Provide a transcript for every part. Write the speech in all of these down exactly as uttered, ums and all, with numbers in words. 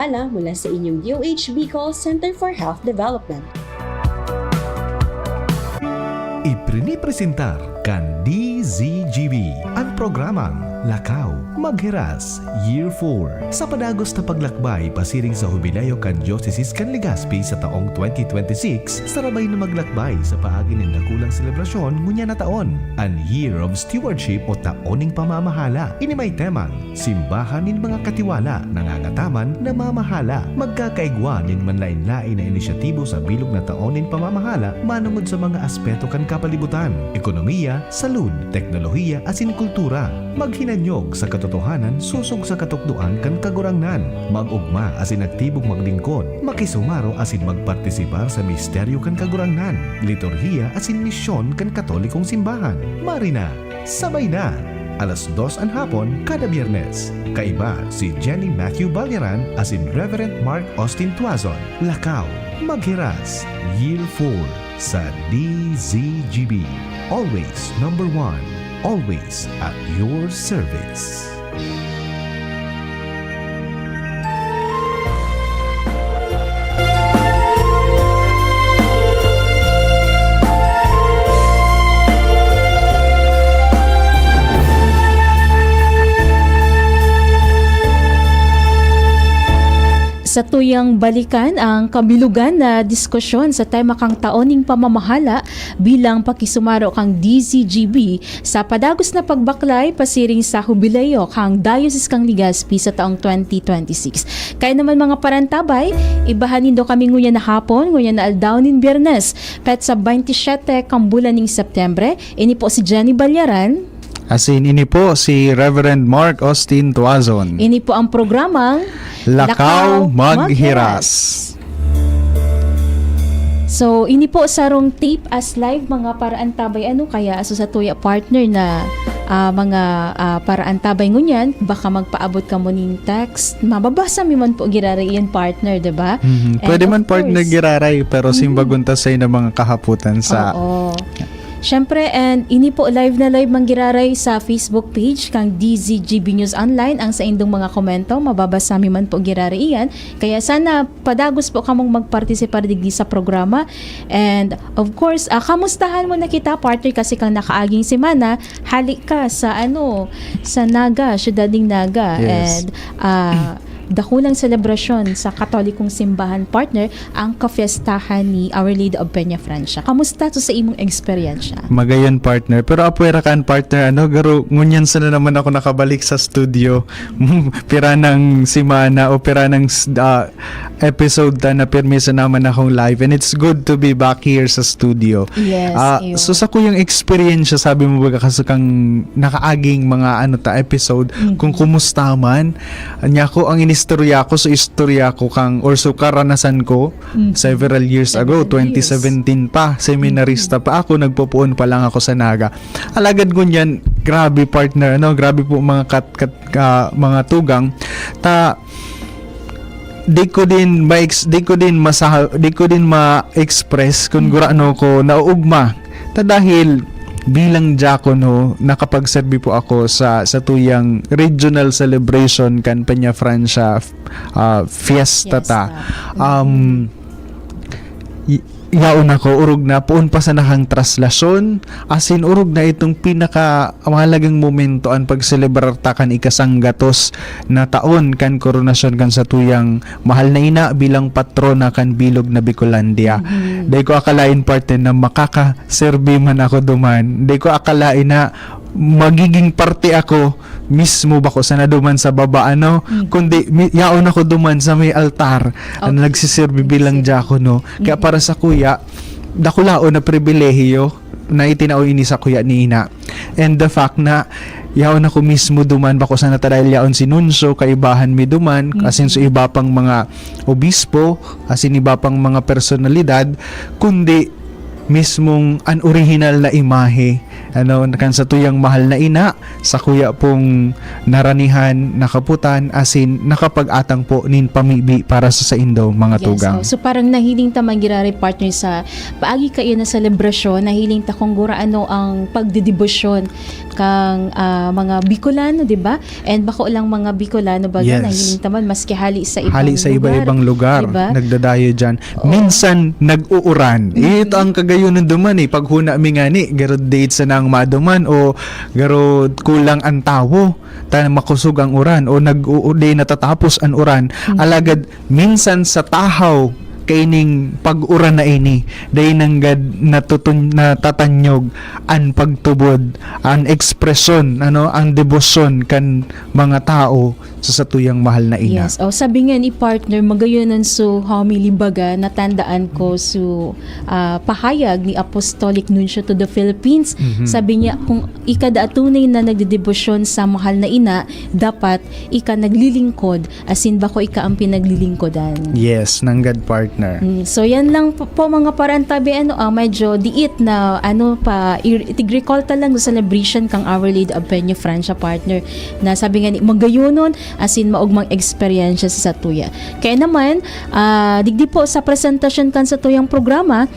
Ala mula sa inyong D O H Bicol Center for Health Development. Iprinipresentar kan D Z G B an programang Lakaw, Maghiras, Year four. Sa padagos na paglakbay pasiring sa hubileo kan Diocese kan Legazpi sa taong twenty twenty-six, sarabay na maglakbay sa paagi nin dakulang selebrasyon ngunyan na taon, an Year of Stewardship o Taon nin Pamamahala. Ini may temang Simbahan nin mga katiwala, nangangataman, namamahala, magkakaigwa nin manlaen-laen na inisyatibo sa bilog na taon nin pamamahala manongod sa mga aspeto kan kapalibutan, ekonomiya, salud, teknolohiya, asin kultura. Maghinanyog sa katotohanan sosog sa katukdoan kan Kagurangnan. Mag-ogma asin aktibong maglingkod, makisumaro asin magpartisipar sa misteryo kan Kagurangnan, liturhiya asin misyon kan Katolikong Simbahan. Marina! Sabay na! Alas dos an hapon kada Biyernes. Kaiba si Jenny Matthew Balyaran asin Reverend Mark Austin Tuazon. Lakaw, Maghiras, Year four sa D Z G B. Always number one. Always at your service. Satuyang balikan ang kabilugan na diskusyon sa tema kan taon nin pamamahala bilang pakisumaro kan D Z G B sa padagos na pagbaklay pasiring sa hubileo kan Diocese kan Legazpi sa taong twenty twenty-six. Kaya naman, mga parantabay, ibahan nindo kami ngunyan na hapon, ngunyan na aldaw nin Biyernes, petsa twenty-seven kan bulan nin Septembre. Ini po si Jenny Balyaran. Asin ini po si Reverend Mark Austin Tuazon. Ini po ang programang Lakaw Lakaw Maghiras. Maghiras. So, ini po sarong tape as live, mga paraantabay, ano kaya, so, sa tuya partner na, ah, mga, ah, paraantabay ngunyan, baka magpaabot kamo nin text, mababasa mi man po giraray iyan, partner, di ba? Mhm. And pwede of man, partner, course, giraray, pero, mhm, simbagon ta sa na mga kahapotan sa Oo. Siyempre, and ini po, live na live man giraray sa Facebook page kan D Z G B News Online ang saindong mga komento. Mababasa mi man po giraray iyan. Kaya sana padagos po kamong magpartisipar digdi sa programa. And of course, ah, kamustahan mo na kita, partner, kasi kan nakaaging semana, hali ka sa, ano, sa Naga, syudad nin Naga. Yes. And, ah, dakulang selebrasyon sa Katolikong Simbahan, partner, ang kafiestahan ni Our Lady of Peña Francia. Kamusta to sa imong eksperyensya? Magayon, partner. Pero apwera kan, partner, ano, garo, ngunyan sana naman ako nakabalik sa studio. Pira nang semana o pira nang s-, ah, episode ta na pirmi sana naman akong live. And it's good to be back here sa studio. Yes, Ah, iyo. So sa kuyang eksperyensya, sabi mo baga kaso kang nakaaging mga, ano ta, episode, Mhm. kung kumusta man, Anya ko, ang inistorya ko, so istorya ko kang, or so karanasan ko, Mhm. several years ago, Several years. twenty seventeen pa, seminarista Mhm. pa ako, nagpopoon pa lang ako sa Naga. Alagad ngunyan, grabe, partner, ano, grabe po, mga kat-, kat-, ah, mga tugang, ta, di ko din ma-ex-, di ko din masaha-, di ko din ma-express kung Mhm. gurano ko nauugma. Ta dahil bilang diakono, nakapagserbi po ako sa, sa tuyang regional celebration kan Peña Francia, ah, fiesta ta. Fiesta. Um, y-, yaon ako, orog na, poon pa sana kang traslasyon, asin orog na itong pinakamahalagang momento, an pagselebrar ta kan ikasanggatos na taon kan koronasyon kan satuyang mahal na ina bilang patrona kan bilog na Bicolandia. Mhm. Dai ko akalain, partner, na makakaserbi man ako duman. Dai ko akalain na magiging parte ako mismo, bako sana duman sa baba, ano, Mhm. kundi mi-, yaon ako duman sa may altar, Okay. na nagsiserbi bilang Nagsiserbi. diakono. Kaya Mhm. para sa kuya, dakulaon na pribilehiyo na itinao ini sa kuya ni ina. And the fact na yaon ako mismo duman, bako sana ta dahil yaon si Nuncio, kaibahan mi duman, Mm. asin so iba pang mga obispo, asin iba pang mga personalidad, kundi mismong an orihinal na imahe Ano, kan satuyang mahal na ina, sakuya pong naranihan, nakaputan, asin nakapag-atang po nin pamibi para sa saindo, mga Yes, tugang. oh. So, parang nahiling ta man giraray, partner, sa paagi kayo na selebrasyon, nahiling ta kung gurano ang pagdedebosyon kang, ah, mga Bicolano, di ba? And bako lang mga Bicolano baga, Yes. nahiling ta man, maski hali sa ibang Hali sa lugar, iba-ibang lugar, di ba? nagdadayo dyan. Oo. Minsan, nag-uuran. Mhm. Ito ang kagayonan duman eh. Paghuna mi ngani, garo date sana ang maduman o garo kulang ang tawo. Ta makosog ang uran o nag-u-, di natatapos ang uran. Mhm. Alagad minsan sa tahaw, kaining pag-uran na ini, dai nanggad natutun-, natatanyog an pagtubod, an ekspresyon, ano, ang debosyon kan mga tao sa satuyang mahal na ina. Yes. Oh, sabi nga ni partner, magayon an su homily baga, natandaan ko su, ah, pahayag ni Apostolic Nuncio to the Philippines. Mhm. Sabi niya, kung ika daa tunay na nagdedebosyon sa mahal na ina, dapat ika naglilingkod, asin bako ika ang pinaglilingkodan. Yes, nanggad, partner. Mm, so yan lang po, po, mga parantabi, ano, ah, medyo diit na, ano, pa, i-, tig-recall ta lang sa celebration kang Our Lady of Peña Francia, partner, na sabi nga ni, magayonon, asin maogmang eksperyensya sa satuya. Kaya naman, ah, digdi po sa presentasyon kan satuyang programa,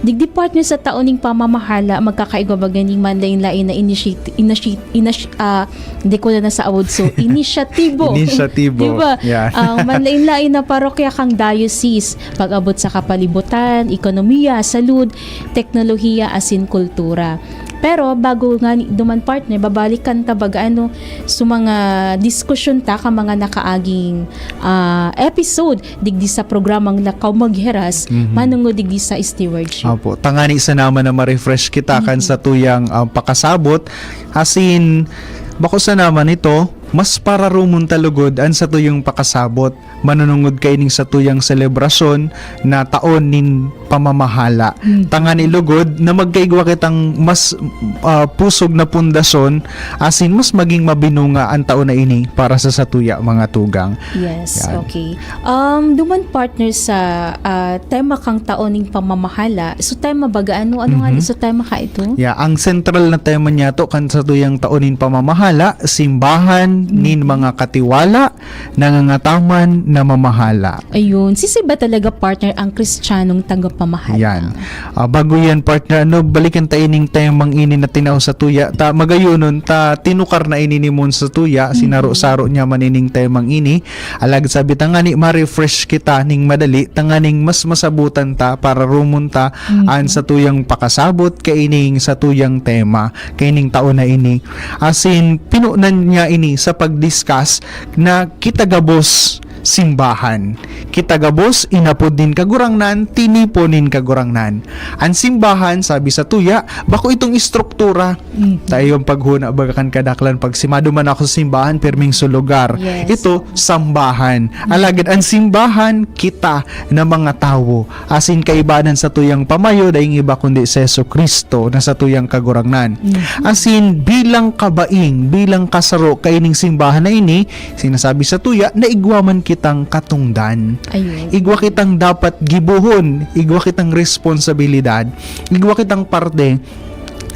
digdi, partner, sa tao ning pamamahala, magkakaigwa baga ning manlain-lain na initiat-, initiat-, inash-, ah, di ko na nasaod. So, inisyatibo. Inisyatibo. Di ba? Yeah. Ang manlain-lain na parokya kang diocese, pag-abot sa kapalibutan, ekonomiya, salud, teknolohiya, asin kultura. Pero bago nga ni-, duman, partner, babalikan ta baga, ano, sa mga diskusyon ta ka mga nakaaging, ah, episode digdi sa programang Lakaw Magheras, Mhm. manungod digdi sa stewardship. Opo. Tangani sana man na ma-refresh kita kan Mhm. satuyang, ah, pakasabot. Asin, bako sana man ito, mas pararumon ta lugod an satuyang pakasabot. Manunungod kaining satuyang selebrasyon na taon nin pamamahala. Mm. Tangani lugod na magkaigwa kitang mas, ah, pusog na pundasyon, asin mas maging mabinunga an taon na ini para sa satuya, mga tugang. Yes, Yan. okay. Um, duman, partner, sa, ah, tema kang taon ning pamamahala. So, tema baga, ano, ano nga Mhm. ni so tema ka ito? Yeah, ang sentral na tema niya to kan satuyang taon nin pamamahala, simbahan nin Mhm. mga katiwala, nangangataman, namamahala. Ayun. Sisay ba talaga, partner, ang Kristiyanong tagapamahala? Yan. Ah, bago yan, partner, ano, balikan ta ining temang ini na tinao sa tuya. Ta, magayonon, ta, tinukar na ini ni Mon sa tuya, Mhm. sinaro-saro niya man ining temang ini. Alagad sabi ta ngani, ma-refresh kita ning madali, tanganing mas masabutan ta, pararumon ta, Mhm. an satuyang pakasabot, kaining satuyang tema, kaining taon na ini. Asin, pinunan niya ini sa pag-discuss na kita gabos simbahan. Kita gabos inapod nin Kagurangnan, tinipon nin Kagurangnan. An simbahan, sabi sa tuya, bako itong estruktura. Mhm. Tayo ang paghuna, baga kan kadaklan, pag simado man ako sa simbahan, pirming sa lugar. Yes. Ito, sambahan. Mhm. Alagad an simbahan, kita na mga tawo. Asin kaibanan sa tuyang pamayo, daing iba kundi si Jesu-Cristo na sa tuyang Kagurangnan. Mhm. Asin bilang kabaing, bilang kasaro kaining simbahan na ini, sinasabi sa tuya na igwa man kitang katungdan. Ayun. Igwa kitang dapat gibohon, igwa kitang responsabilidad, igwa kitang parte,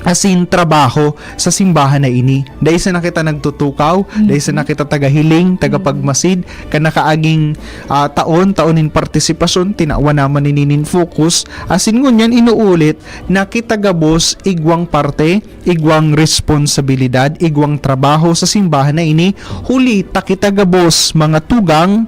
asin trabaho sa simbahan na ini. Dai sana kita nagtutukaw, Mhm. dai sana kita tagahiling, tagapagmasid, kan nakaaging, ah, taon, taon nin partisipasyon, tinawan naman ini nin focus. Asin ngunyan inuulit na kita gabos igwang parte, igwang responsabilidad, igwang trabaho sa simbahan na ini, huli ta kita gabos, mga tugang,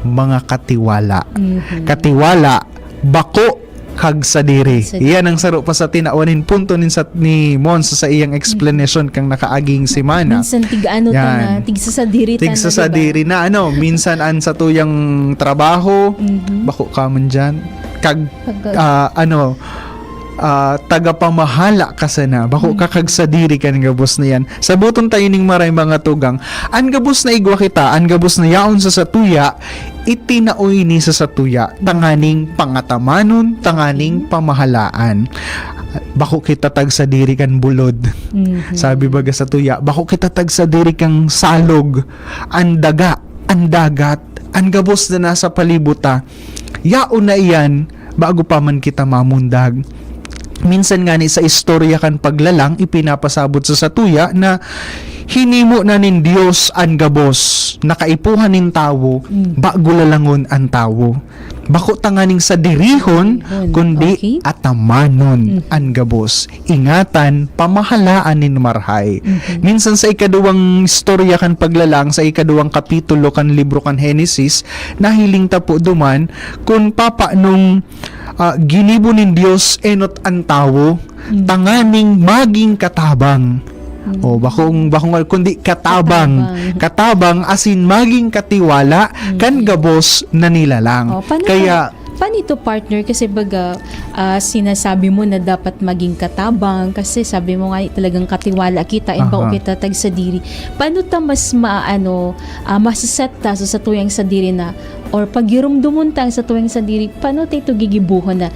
mga katiwala. Mhm. Katiwala, bako kag sadiri. Sadiri. Iyan ang saro pa sa tinawan nin punto nin sa, ni Mon sa, sa iyang explanation kang nakaaging semana. Minsan tig-ano ta Yan. na, tigsasadiri ta na, di ba? Tigsasadiri na, ano, minsan an satuyang trabaho, Mhm. bako ka man dyan. Kag, Pag- ah, ano, ah, tagapamahala ka sana. Bako ka Mhm. kag sadiri kan gabos na yan. Saboton tayo ning maray, mga tugang. An gabos na igwa kita, an gabos na yaon sa satuya, itinao ini sa satuya, tanganing pangatamanon, tanganing pamahalaan. Bako kita tagsadiri kan bulod. Mhm. Sabi baga sa tuya, bako kita tagsadiri kan salog, an daga, an dagat, an gabos na nasa palibot ta. Yaon na iyan, bago pa man kita mamundag. minsan ngani sa istorya kan paglalang, ipinapasabot sa satuya na hinimo na nin Dios an gabos na kaipuhan nin tawo, Mm. bago lalangon an tawo. Bako tanganing sadirihon, Sadirihon. kundi Okay. atamanon Mm. an gabos. Ingatan, pamahalaan nin marhay. Mhm. Minsan sa ikaduwang istorya kan paglalang, sa ikaduwang kapitulo kan libro kan Henesis, nahiling ta po duman kun papanong, ah, ginibo nin Dios enot an tawo Mm. tanganing maging katabang. Mm. O, bakong, bakong, kundi katabang. Katabang. Katabang, asin maging katiwala Mm. kan gabos na nilalang. O, paano Kaya, ka-, paano ito, partner? Kasi baga, ah, sinasabi mo na dapat maging katabang kasi sabi mo nga, talagang katiwala kita and bako Aha. kita tagsadiri. Paano ta mas maano, ah, masiset ta sa satuyang sadiri na, or pagirumdomon ta ang satuyang sadiri, paano ta ito gigibohon na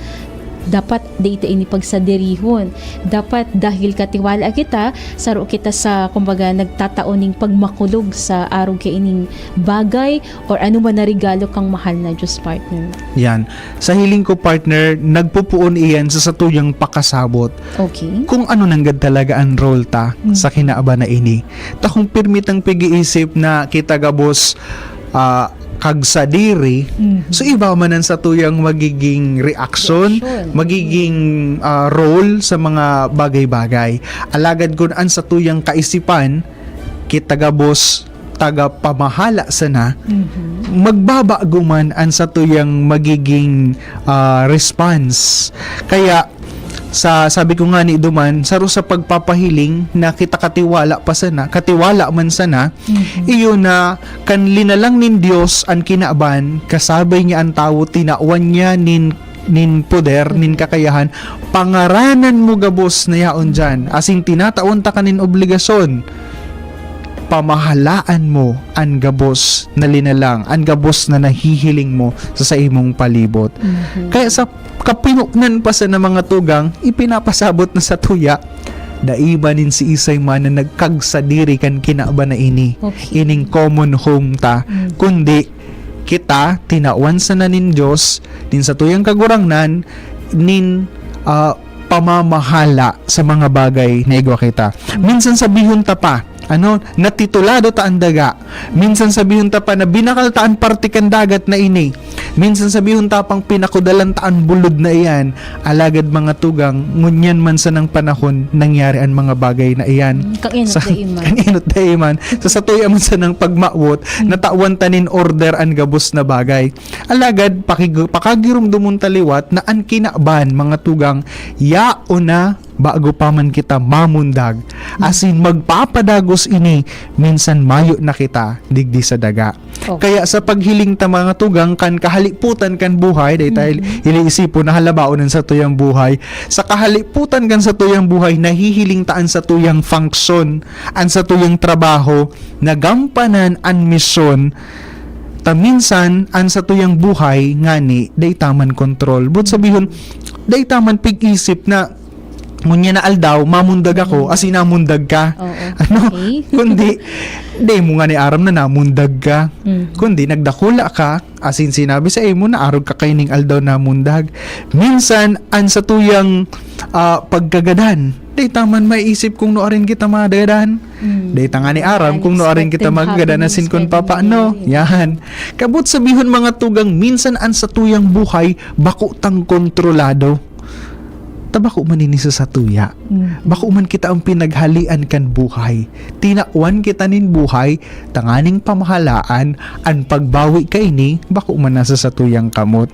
dapat dai ta ini pagsadirihon? Dapat dahil katiwala kita, saro kita sa, kumbaga, nagtatao ning pagmakulog sa arog kaining bagay or ano man na regalo kang mahal na Diyos, partner. Yan. Sa hiling ko, partner, nagpupuon iyan sa satuyang pakasabot Okay. kung ano nanggad talaga an role ta Mm. sa kinaban na ini. Ta kung pirmi tang pag-iisip na kita gabos, ah, kagsadiri, Mhm. so iba man an satuyang magiging reaksyon, Reaksyon. magiging, ah, role sa mga bagay-bagay. Alagad kun an satuyang kaisipan, kita gabos tagapamahala sana, Mhm. magbabago man an satuyang magiging, ah, response. Kaya, sa, sabi ko ngani duman, saro sa pagpapahiling na kita katiwala pa sana, katiwala man sana, Mhm. iyo na kan linalang nin Dios an kinaban, kasabay niya an tawo, tinawan niya nin, nin poder, nin kakayahan, pangaranan mo gabos na yaon diyan. Asin tinatawan ta ka nin obligasyon, pamahalaan mo an gabos na linalang, an gabos na nahihiling mo sa saimong palibot. Mhm. Kaya sa kapinonan pa sana, mga tugang, ipinapasabot na satuya, dai man nin siisay man na nagkagsadiri kan kinaban na ini, Okay. ining common home ta, Mm. kundi kita, tinawan sana nin Dios, nin satuyang Kagurangnan, nin, ah, pamamahala sa mga bagay na igwa kita. Minsan sabihon ta pa, ano, natitulado ta an daga. Minsan sabihon ta pa na binakal ta an parte kan dagat na ini. Minsan sabihon ta pang pinakudalan ta an bulod na iyan. Alagad, mga tugang, ngunyan man sanang panahon nangyari an mga bagay na iyan. Mm, kan enot Sa, dai man. kan enot dai man. Sa satuya man sanang pagmawot, Mm. natawan ta nin order an gabos na bagay. Alagad, pakig-, pakagiromdomon ta liwat na an kinaban, mga tugang, yaon na bago pa man kita mamundag. Mm. Asin magpapadagos ini, minsan mayo na kita digdi sa daga. Okay. Kaya sa paghiling ta, mga tugang, kan kahaliputan kan buhay, dai ta Mhm. iniisipon na halabaon an satuyang buhay. Sa kahaliputan kan satuyang buhay, nahihiling ta an satuyang function, an satuyang trabaho, nagampanan an misyon ta minsan an satuyang buhay ngani dai ta man kontrol. Buot sabihon, dai ta man pig-isip na, "Ngunyan na aldaw, mamundag ako," Mm. asin namundag ka. Oo. Ano? Okay. Kundi, dai mo ngani aram na namundag ka. Mm. Kundi, nagdakula ka, asin sinabi sa imo na arog ka kaining aldaw namundag. Minsan, an satuyang, ah, pagkagadan, dai ta man maisip kung nuarin kita magadan. Mm. Dai ta ngani aram kung nuarin kita Unexpected magagadan, happenings asin kun pwede papaano. mangyari. Yan. Buot sabihon, mga tugang, minsan an satuyang buhay bako tang kontrolado. Ta bako man ini sa satuya. Mm. Bako man kita an pinaghalian kan buhay. Tinawan kita nin buhay tanganing pamahalaan, an pagbawi kaini bako man nasa satuyang kamot.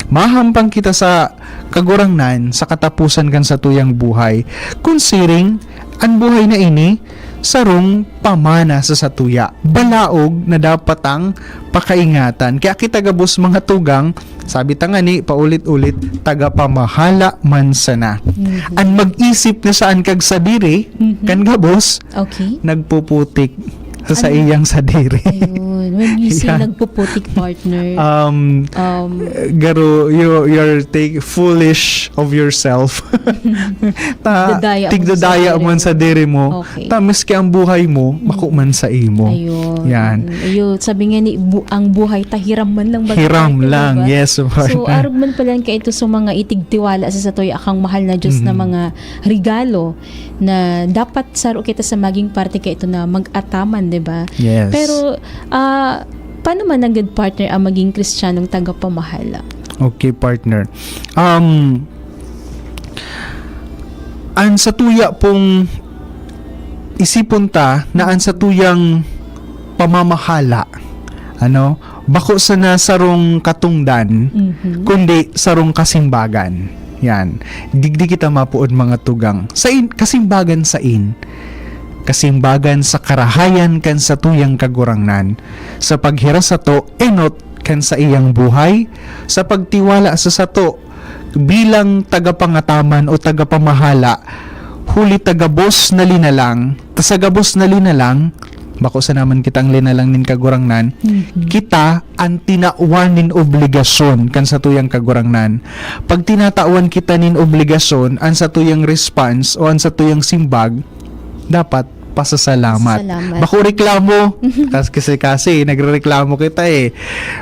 Mahampang kita sa Kagurangnan sa kataposan kan satuyang buhay. Kun siring, an buhay na ini sarong pamana sa satuya. Balaog na dapat tang pakaingatan. Kaya kita gabos, mga tugang, sabi ta ngani, paulit-ulit, tagapamahala man sana. Mhm. An mag-isip na saan kagsadiri, Mhm. kan gabos, Okay. nagpuputik sa Ano? Iyang sadiri. Ayun. When you say Yeah. nagpuputik, partner, Um, um, Garo, you, you're take foolish of yourself. Ta, Dadaya mo tigdadaya sa man diri sa diri mo. Okay. Ta, miski ang buhay mo, Mm. bako man sa imo. Ayun. Yan. Mm. Ayun. Sabi nga ni, bu- ang buhay ta hiram man lang ba, Hiram partner, lang. Diba? Yes, partner. So, arog man pala yan kaito sa mga itigtiwala sa satoy akang mahal na Diyos na Mhm. mga regalo na dapat saro kita sa maging parte kaito na mag-ataman, di ba? Yes. Pero, ah, paano man nanggad, partner, ang maging Kristiyanong tagapamahala? Okay, partner. Um, ang satuya pong isipon ta na ang satuyang pamamahala, ano, bako sana sarong katungdan, Mhm. kundi sarong kasimbagan. Yan. Digdi kita mapuod, mga tugang. Sa in, kasimbagan sa in, kasimbagan sa karahayan kan satuyang Kagurangnan, sa paghiras sato enot kan saiyang buhay, sa pagtiwala sa sato bilang tagapangataman o tagapamahala, huli ta gabos na linalang, ta sa gabos na linalang, bako sana man kitang linalang nin Kagurangnan, Mhm. kita an tinawan nin obligasyon kan satuyang Kagurangnan. Pag tinatawan kita nin obligasyon, an satuyang response o an satuyang simbag, dapat pasasalamat. Pasasalamat. Bako reklamo. Kas-, kasi, kasi, nagrereklamo kita eh.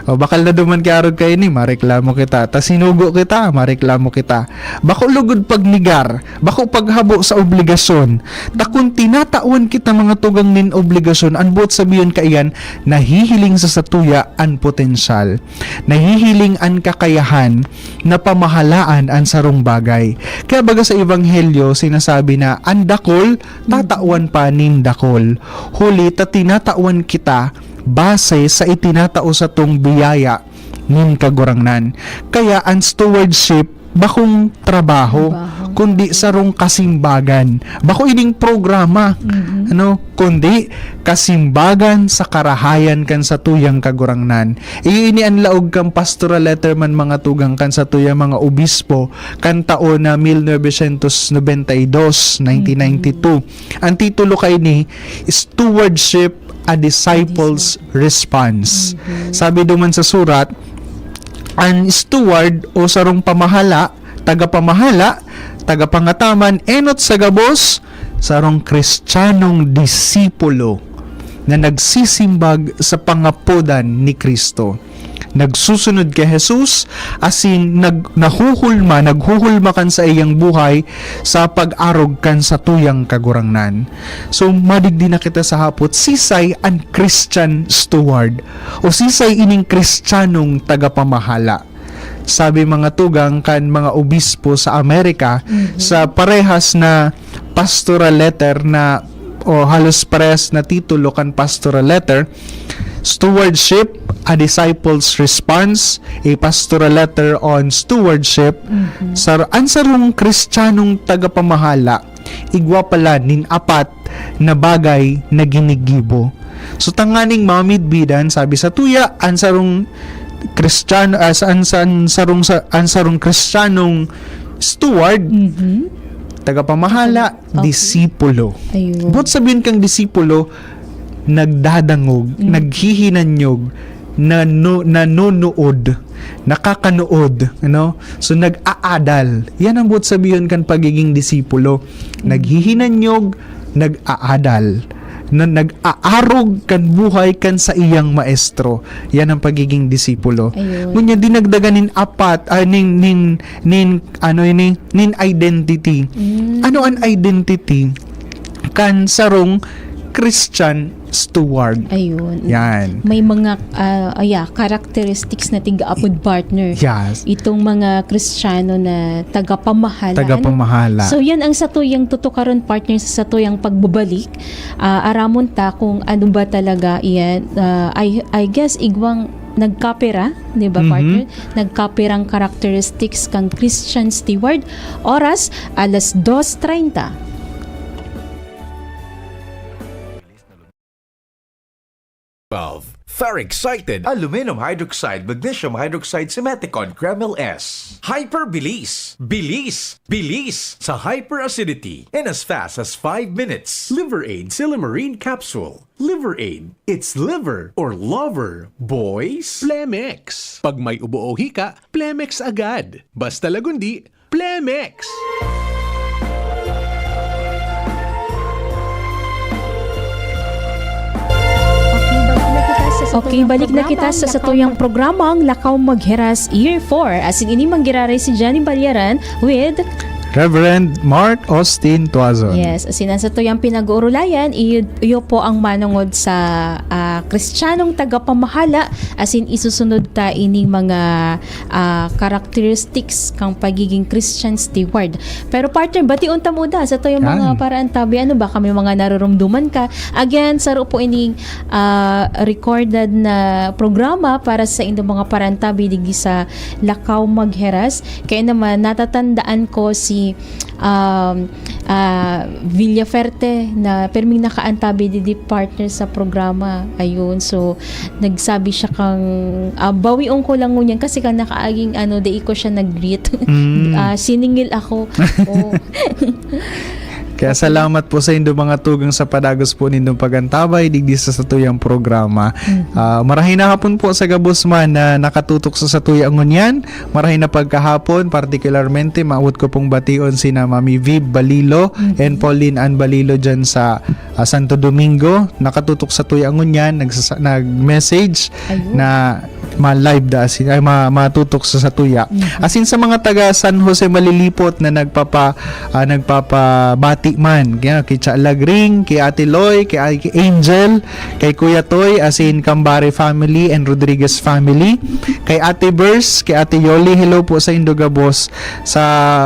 O, bakal na duman ki arog kaini, mareklamo kita. Ta sinugo kita, mareklamo kita. Bako lugod pagnegar, bako paghabo sa obligasyon. Ta kun tinatawan kita, mga tugang, nin obligasyon, an boot sabihon kaiyan, nahihiling sa satuya an potensyal. Nahihiling an kakayahan na pamahalaan an sarong bagay. Kaya baga sa Ebanghelyo, sinasabi na an dakul, tatawan pa nin dakul. Huli ta tinatawan kita base sa itinatao satong biyaya nin Kagurangnan. Kaya an stewardship, bakong trabaho, Trabaho. Kundi sarong kasimbagan. Bako ining programa, Mhm. ano, kundi kasimbagan sa karahayan kan satuyang Kagurangnan. Iyo ini an laog kan pastoral letter man, mga tugang, kan satuyang mga obispo kan taon na mil novecientos nobenta y dos, nineteen ninety-two. Ang titulo kaini, Stewardship, a Disciple's Response. Mhm. Sabi duman sa surat, an steward o sarong pamahala, tagapamahala, tagapangataman, enot sa gabos, sarong Kristiyanong disipulo na nagsisimbag sa pangapodan ni Kristo. Nagsusunod ki Jesus, asin nag-, nahuhulma, naghuhulma kan saiyang buhay sa pag-arog kan satuyang Kagurangnan. So, madigdi na kita sa hapot, sisay an Christian steward? O sisay ining Kristiyanong tagapamahala? Sabi, mga tugang, kan mga obispo sa Amerika, Mhm. sa parehas na pastoral letter na, o halos parehas na titulo kan pastoral letter, Stewardship, a Disciple's Response, a Pastoral Letter on Stewardship, Mhm. sar-, an sarong Kristiyanong tagapamahala, igwa pala nin apat na bagay na ginigibo. So, tanganing mamidbidan, sabi sa tuya, an sarong Kristiyan-, ah, sa, an, sa, an sarong, sa, an sarong Kristiyanong steward, Mhm. tagapamahala, Okay. disipulo. Ayun. Boot sabihon kang disipulo, nagdadangog, Mm. naghihinanyog, nano-, nanonood, nakakanood, ano? So, nag-aadal. Yan ang boot sabihon kan pagiging disipulo. Mm. Naghihinanyog, nag-aadal, na nag-aarog kan buhay kan saiyang maestro. Yan ang pagiging disipulo. Ayun. Ngunyan, dinagdagan nin apat, ah, nin, nin, nin, ano ini, nin identity. Mm. Ano an identity kan sarong Christian steward? Ayun. Yan. May mga, ah, ah, yeah, characteristics na tiga-apod, partner. Yes. Itong mga Kristiyano na tagapamahala. Tagapamahala. Ano? So, yan ang satuyang tutukaron, partner, sa satuyang pagbabalik. Ah, aramon ta kung ano ba talaga iyan. Ah, I, I guess, igwang nagkapira, di ba, Mhm. partner? Nagkapirang characteristics kang Christian steward. Oras, alas dos treinta. Twelve, Ferric Cited, Aluminum Hydroxide, Magnesium Hydroxide, Simeticone, Kremil S. Hyper Bilis. Bilis! Bilis! Sa hyperacidity in as fast as five minutes. Liver Aid Silymarin Capsule. Liver Aid. It's liver or lover, boys. Plemex. Pag may ubo o hika, Plemex agad. Basta lagundi, Plemex! Okay, balik na kita sa satuyang programang Lakaw Magheras Year four. Asin ini manggiraray si Johnny Balyaran with Reverend Mark Austin Tuazon. Yes, asin ang satuyang pinag-uurulayan, iyo, iyo po ang manongod sa, ah, Kristiyanong tagapamahala, asin isusunod ta ining mga, ah, characteristics kan pagiging Christian steward. Pero partner, bation ta muna satuyang mga Yan. paraantabi. Ano ba, kami mga narurumduman ka? Again, saro po ining, ah, recorded na programa para sa indong mga paraantabi digdi sa Lakaw Magheras. Kaya naman, natatandaan ko si, um, ah, Villaferte na perming nakaantabi digdi partner sa programa. Ayun, so, nagsabi siya kang, ah, bawion ko lang ngunyan kasi kang nakaaging ano, dai ko siya nag-greet. Mm. Ah, siningil ako. Oh. Kaya Okay. salamat po sa indo mga tugang sa padagos po nindong pagantabay digdi sa satuyang programa. Mhm. Ah, marahay na hapon po sa gabos man na nakatutok sa satuyang ngunyan. Marahay na pagkahapon, partikularmente, maawot ko pong bation sina Mami Viv Balilo Mhm. and Pauline Ann Balilo dyan sa, ah, Santo Domingo. Nakatutok sa tuyang ngunyan, nagsasa-, nag-message Ayun. na ma-live da, asin, ay, ma-, matutok sa satuya. Mhm. Asin sa mga taga San Jose Malilipot na nagpapa-, ah, nagpapabati man, kaya kay Cha Lagring, kay Ate Loy, kay, kay Angel, kay Kuya Toy, asin Cambare family and Rodriguez family, kay Ate Bers, kay Ate Yoli, hello po sa indo gabos. Sa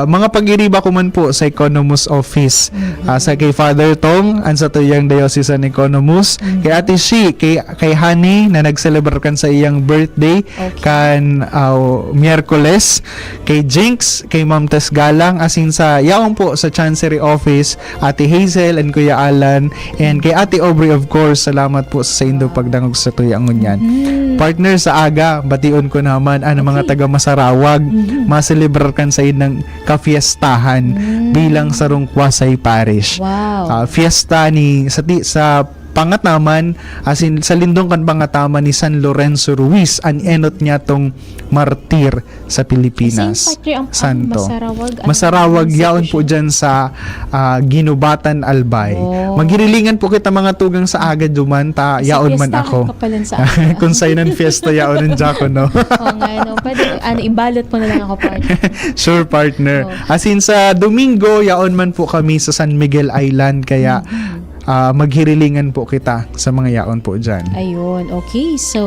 mga pagiriba ko man po sa Economos Office, Mhm. ah, sa kay Father Tong, ang satuyang diocesan Economos, Mhm. kay Ate Shi, kay, kay Honey na nagselebrar kan sa iyang birthday Okay. kan, ah, Miyerkules, kay Jinx, kay Ma'am Tess Galang, asin sa yaon po sa Chancery Office, Ate Hazel and Kuya Alan, and kay Ate Aubrey, of course, salamat po sa saindo pagdangog sa tuyang ngunyan. Mhm. Partner, sa aga, bation ko naman ang mga Okay. taga Masarawag, Mhm. maselebrar kan sa indang kafiestahan Mm. bilang sarong quasi-parish. Wow. Ah, fiesta ni, sa ti-, sa pangataman, asin sa lindong kan pangataman ni San Lorenzo Ruiz, an enot niyatong martir sa Pilipinas. Asin, partner, ang, ang Santo. Masarawag, ano, Masarawag, ang yaon po institution? dyan sa, ah, Guinobatan, Albay. Oh. Maghirilingan po kita mga tugang sa aga duman, ta Sa yaon man fiestahan ako. ka pala sa aga. Kung sainan fiesta, yaon ang Diakono. Oo nga, no? Pwede, ano, ibalot mo na lang ako, partner. Sure, partner. Oh. Asin sa Domingo, yaon man po kami sa San Miguel Island, kaya, Mhm. ah, maghirilingan po kita sa mga yaon po dyan. Ayun, okay. So,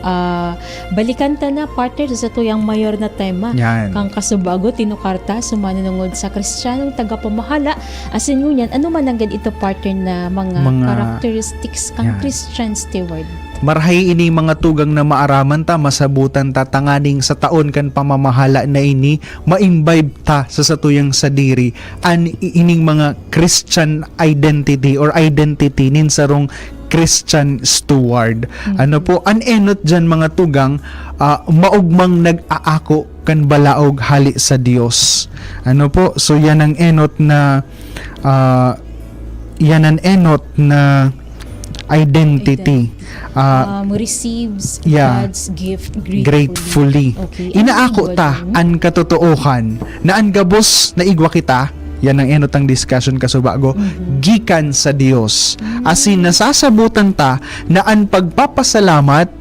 ah, balikan ta na, partner, sa tuyang mayor na tema. Yan. Kan kasubago, tinukar ta, sumanunungod sa Kristiyanong tagapamahala, asin ngunyan, ano man nanggad ito, partner, na mga Mga characteristics kan Yan. Christian steward? Marhay ini mga tugang na maaraman ta, masabutan ta, tanganing sa taon kan pamamahala na ini, ma-imbibe ta sa satuyang sadiri an i-, ining mga Christian identity or identity nin sarong Christian steward. Mhm. Ano po, an enot diyan, mga tugang, ah, maogmang nag-aako kan balaog hali sa Dios. Ano po, so yan ang enot na, ah, yan ang enot na identity. Identity. Ah, Um, receives yeah. God's gift gratefully. Gratefully. Okay. Inaako Ano ta yun? An katotoohan na an gabos na igwa kita, yan ang enot ang discussion kasubago, Mhm. gikan sa Dios. Mhm. Asin nasasabutan ta na an pagpapasalamat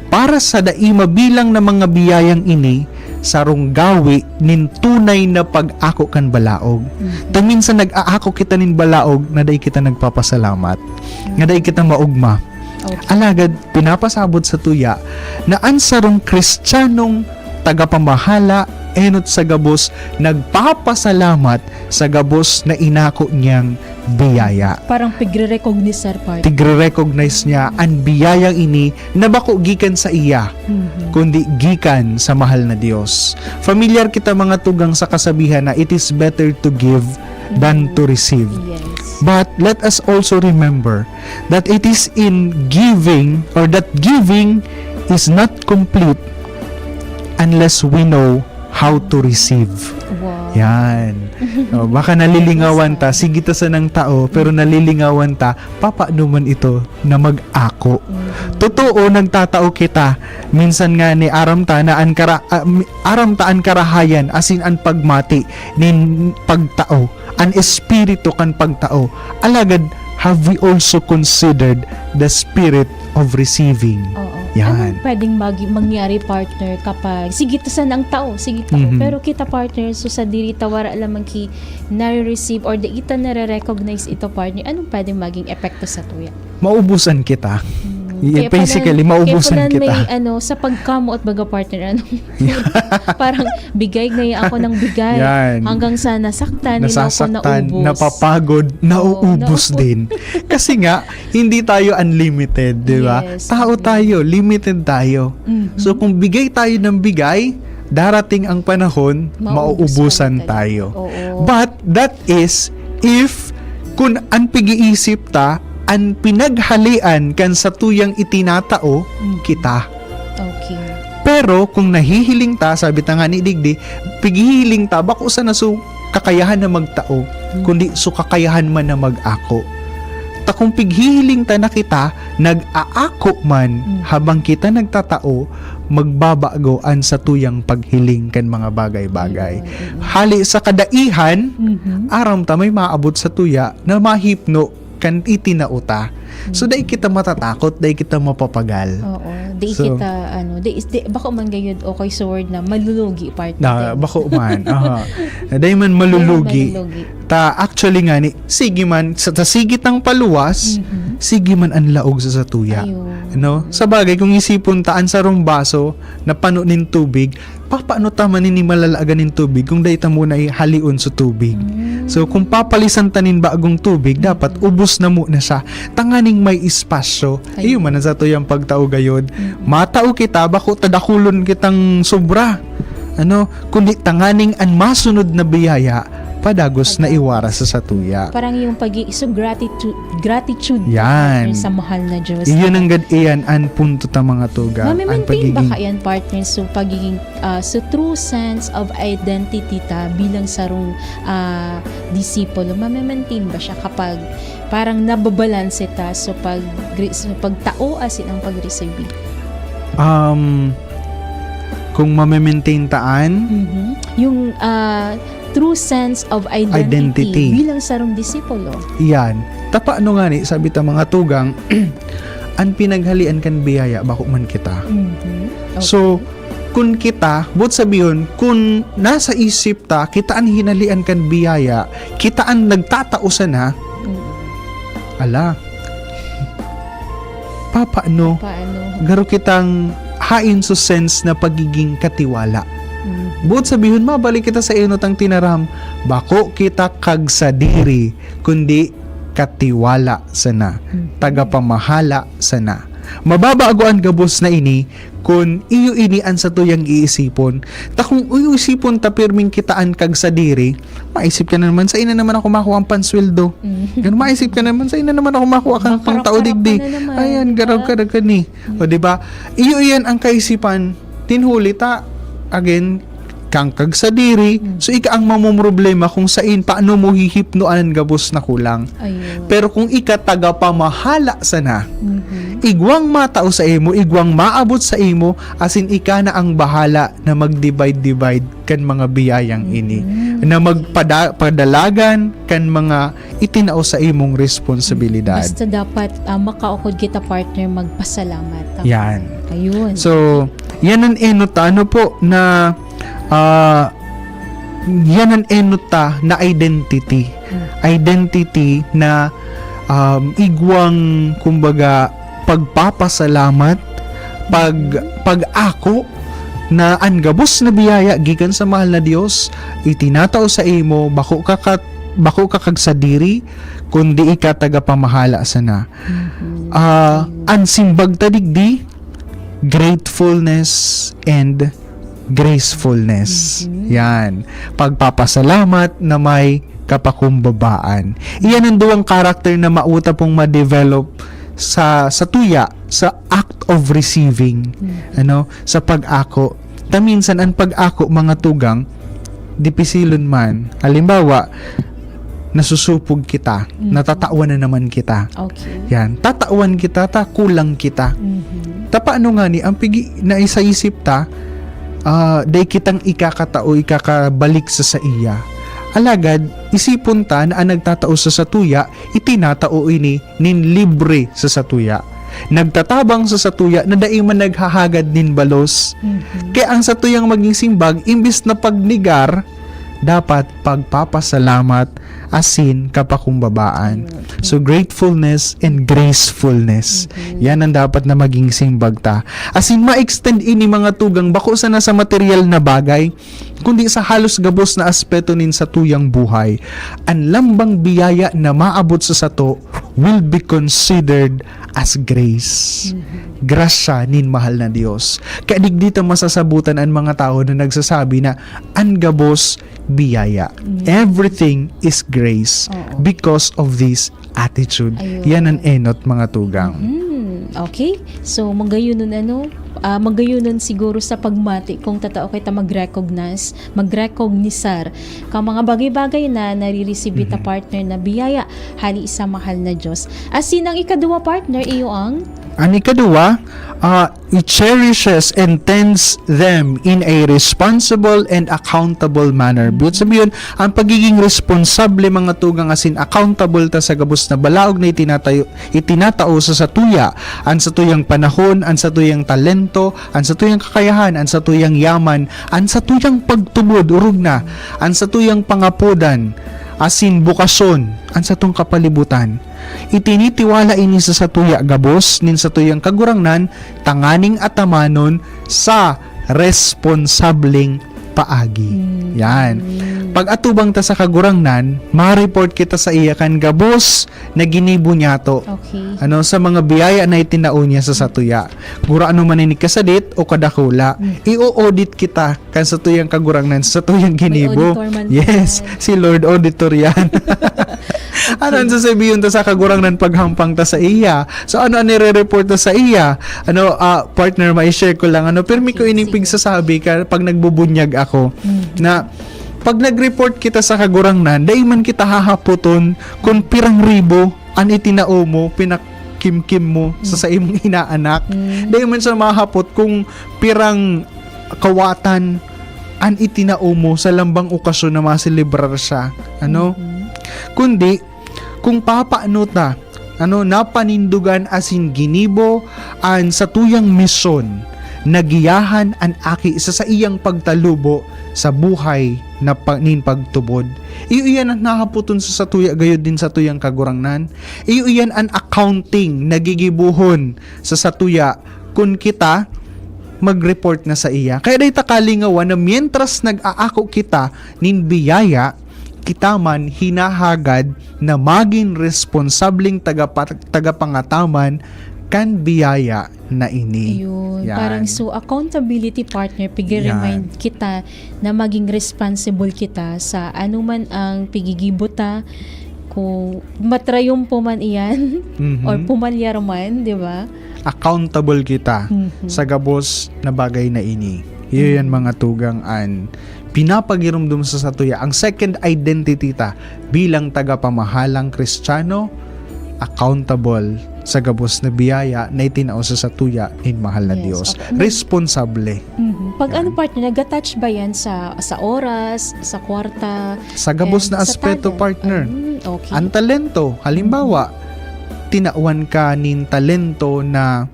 para sa dai mabilang na mga biyayang ini, sarong gawi nin tunay na pag-ako kan balaog. Mhm. Ta minsan nag-aako kita nin balaog na dai kita nagpapasalamat, nga dai kita maogma. Okay. Alagad, pinapasabot sa tuya na an sarong Kristiyanong tagapamahala, enot sa gabos, nagpapasalamat sa gabos na inako niyang biyaya. Parang pigre-recognize, sir, partner. Tigre-recognize niya an biyayang ini na bako gikan sa iya, Mhm. kundi gikan sa mahal na Dios. Familiar kita, mga tugang, sa kasabihan na, "It is better to give than Mhm. to receive." Yes. But let us also remember that it is in giving, or that giving is not complete unless we know how to receive. Wow. Yan. O, baka nalilingawan ta, sige ta sanang tao, pero nalilingawan ta, papaano man ito na mag-ako? Totoo, nagtatao kita. Minsan nga ni aram ta na an kara, ah, mi- aram ta an karahayan, asin an pagmati nin pagtao, an espiritu kan pagtao. Alagad, have we also considered the spirit of receiving? Oo. Yan. Anong pwedeng magi- mangyari, partner, kapag sige ta sanang tao, sige tao, Mhm. pero kita, partner, so sadiri ta wara lamang ki nare-receive or di kita nare-recognize ito, partner, anong pwedeng maging epekto sa tuya? Maubusan kita. Mm. I- Kaya basically, pala, maubusan kaya pala kita. May, ano, sa pagkamot, baga, partner, ano, parang bigay ngayon ako ng bigay. Yan. Hanggang sa nasaktan, hindi ako Nasasaktan, naubos. Napapagod, nauubos naubos. Din. Kasi nga, hindi tayo unlimited, di ba? Yes. Tao tayo, limited tayo. Mhm. So, kung bigay tayo ng bigay, darating ang panahon, Maubos mauubusan ka na tayo. talaga. Oo. But that is if, kung an pag-iisip ta, an pinaghalian kan satuyang itinatao, Mm. kita. Okay. Pero kung nahihiling ta, sabi ta nga ni digdi, pighihiling ta, bako sana so kakayahan na magtao, kundi so kakayahan man na mag-ako. Ta kung pighihiling ta na kita, nag-aako man, Mm. habang kita nagtatao, magbabago an satuyang paghiling kan mga bagay-bagay. Ayun, mm. Hali sa kadaihan, Mhm. aram ta may maabot sa tuya na mahipno kan itinao ta. So, dai kita matatakot, dai kita mapapagal. Oo. Di So, kita, ano, di, di, bako man gayud, okay, so word na malulugi, partner. Na, bako man. Aha. Dai man malulugi. Malulugi. Ta, actually nga ni, sige man, sa, ta sige tang paluwas, Mhm. sige man an laog sa satuya. Ayun. No? Sa bagay, kung isipon ta, an sarong baso na pano nin tubig, papaano ta man ini malalaagan nin tubig kung dai ta muna halion sa tubig? Mm. So, kung papalisan ta nin bagong tubig, dapat ubos na muna siya. Tanganing may espasyo. Ayun. Iyo man ang satuyang pagtao gayod. Mm. Matao kita, bako ta dakulon kitang sobra. Ano, kundi tanganing an masunod na biyaya, padagos na iwara sa satuya. Parang yung pag so gratitude, gratitude, Yan. partner, sa mahal na Diyos. Iyon ang gad-, iyan an punto ta, mga tugang. An Mami-maintain ba pagiging ka yan, partner? So, pagiging, ah, so true sense of identity ta bilang sarong, ah, disipulo, mami-maintain ba siya kapag parang nababalanse ta so pag, so pagtao asin ang pag-receive? Um, kung mame-maintain taan, Mhm. Yung, ah, true sense of identity, Identity. Bilang sarong disipulo. Yan. Tapa no nga ni, sabi ta, mga tugang, an pinaghalian kan biyaya, bako man kita. Mhm. Okay. So, kun kita, buot sabihon, kun nasa isip ta, kita an hinalian kan biyaya, kita an nagtatao sana, Mm. ala, papaano? Paano? Garo kitang hain so sense na pagiging katiwala. Mm. Buot sabihon, mabalik kita sa enot ang tinaram. Bako kita kagsadiri, kundi katiwala sana. Mm. Tagapamahala sana. Mababago an gabos na ini kun iyo ini an satuyang iisipon. Ta kung iisipon ta pirming kita an kagsadiri, maisip ka na naman, "Sain na naman ako makuha ang pansweldo?" Mm. Ganun, maisip ka naman, "Sain na naman ako makuha kang pangtao Makarap-karap digdi?" ka na naman. Ayan, garaw ka na gani. O, di ba? Iyo iyan ang kaisipan. Tinhuli ta, again, kang kagsadiri. Mm. So, ika ang mamomroblema kung sain, paano mo hihipnoan ang gabos na kulang. Ayun. Pero kung ika tagapamahala sana, Mhm. igwang matao sa imo, igwang maabot sa imo, asin ika na ang bahala na mag-divide-divide kan mga biyayang ini, Mhm. na magpada-, padalagan kan mga itinao sa imong responsibilidad. Basta dapat, ah, makaukod kita, partner, magpasalamat. Tama. Yan. Ayun. So, yan ang enot ta, ano po, na, ah, yan ang enot ta na identity. Hmm. Identity na, um, igwang, kumbaga, pagpapasalamat, pag, pag-ako na an gabos na biyaya gikan sa mahal na Dios, itinatao sa imo, bako ka ka-, bako ka kagsadiri, kundi ika tagapamahala sana. Mhm. Ah, an simbag ta digdi, gratefulness and gracefulness. Yan. Pagpapasalamat na may kapakumbabaan. Iyan ang duwang character na mauta pong ma-develop sa, sa tuya, sa act of receiving, ano, sa pag-ako. Ta minsan, ang pag-ako, mga tugang, dipisilon man. Halimbawa, nasusupog kita, natatawan na naman kita. Okay. Yan, tatawan kita, ta kulang kita. Mhm. Ta paano nga ni, ang pigi na sa isip ta, ah, dai kitang ikakatao, ikakabalik sa saiya. Alagad, isipon ta na ang nagtatao sa satuya, itinatao ini nin libre sa satuya. Nagtatabang sa satuya na dai man naghahagad nin balos. Mhm. Kaya ang satuyang maging simbag, imbis na pagnegar, dapat pagpapasalamat asin kapakumbabaan. So, gratefulness and gracefulness. Yan ang dapat na maging simbag ta. Asin, ma-extend ini, mga tugang, bako sana sa material na bagay, kundi sa halos gabos na aspeto nin satuyang buhay. An lambang biyaya na maabot sa sato will be considered as grace. Grasya nin mahal na Dios. Kaya digdi ta masasabutan an mga tawo na nagsasabi na an gabos biyaya. Everything is grace Oo. because of this attitude. Ayun. Yan ang enot, mga tugang. Hmm, okay. So, magayunon ano, ah, magayunon siguro sa pagmati kung tatao kita mag-recognize, mag-recognisar ka mga bagay-bagay na nare-receive ta partner na biyaya hali sa mahal na Diyos. Asin ang ikaduwa partner, iyo ang? Ang ikaduwa, ah, it cherishes and tends them in a responsible and accountable manner. Buot sabihin, ang pagiging responsable, mga tugang, asin accountable ta sa gabos na balaog na itinatayo, itinatao sa satuya, ang satuyang panahon, ang satuyang talento, ang satuyang kakayahan, ang satuyang yaman, ang satuyang pagtubod, orog na, ang satuyang pangapodan, asin bukasyon, ang satong kapalibutan. Itinitiwala ini sa satuya gabos nin satuyang kagurangnan tanganing atamanon sa responsableng paagi. Yan. Pag atubang ta sa kagurangnan, ma-report kita sa iya kan gabos na ginibo niyato. Okay. Ano, sa mga biyaya na itinao niya sa satuya. Gurano man ini kasadit o kadakula, i-audit kita kan satuyang kagurangnan, sa satuyang ginibo. Auditor man Yes, pala. Si Lord Auditor yan. Ano ang sasabihin ta sa kagurangnan paghampang ta sa iya? So, ano ang nire-report ta sa iya? Ano, ah, partner, ma-share ko lang. Ano, permi ko Okay, ining sige. Pigsasabi ka pag nagbubunyag ako Mhm. na pag nag-report kita sa kagurangnan, dai man kita hahapoton kung pirang ribo an itinao mo, pinakimkim mo sa, sa imong inaanak. Mm. Dai man siya mahapot kung pirang kawatan an itinao mo sa lambang okasyon na maselebrar siya. Ano? Mhm. Kundi, kung papaano ta, ano, napanindogan asin ginibo an satuyang misyon, nagiyahan an aki sa saiyang pagtalubo sa buhay na pa, nin pagtubod. Iyo iyan an nahapoton sa satuya gayod din satuyang kagurangnan. Iyo iyan an accounting na gigibohon sa satuya kun kita mag-report na sa iya. Kaya dai ta kalingawan na mientras nag-aako kita nin biyaya, kita man hinahagad na magin responsableng tagapa-, tagapangataman kan biyaya na ini. Ayun. Yan. Parang so accountability partner, pigi-remind kita na maging responsible kita sa anuman ang pigigibo ta, kung matrayumpo man iyan Mhm. or pumalyar man, di ba? Accountable kita Mhm. sa gabos na bagay na ini. Iyo yan, mga tugang, an pinapagirumdom sa satuya ang second identity ta bilang tagapamahalang Kristiyano, accountable sa gabos na biyaya na itinao sa satuya nin mahal na Yes, Dios. opo. Responsable. Mhm. Pag ano, partner, nag-attach ba yan sa sa oras, sa kwarta? Sa gabos and na sa aspeto, talent? partner. Mm, okay. Ang talento, halimbawa, tinawan ka nin talento na,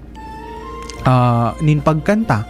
ah, nin pagkanta.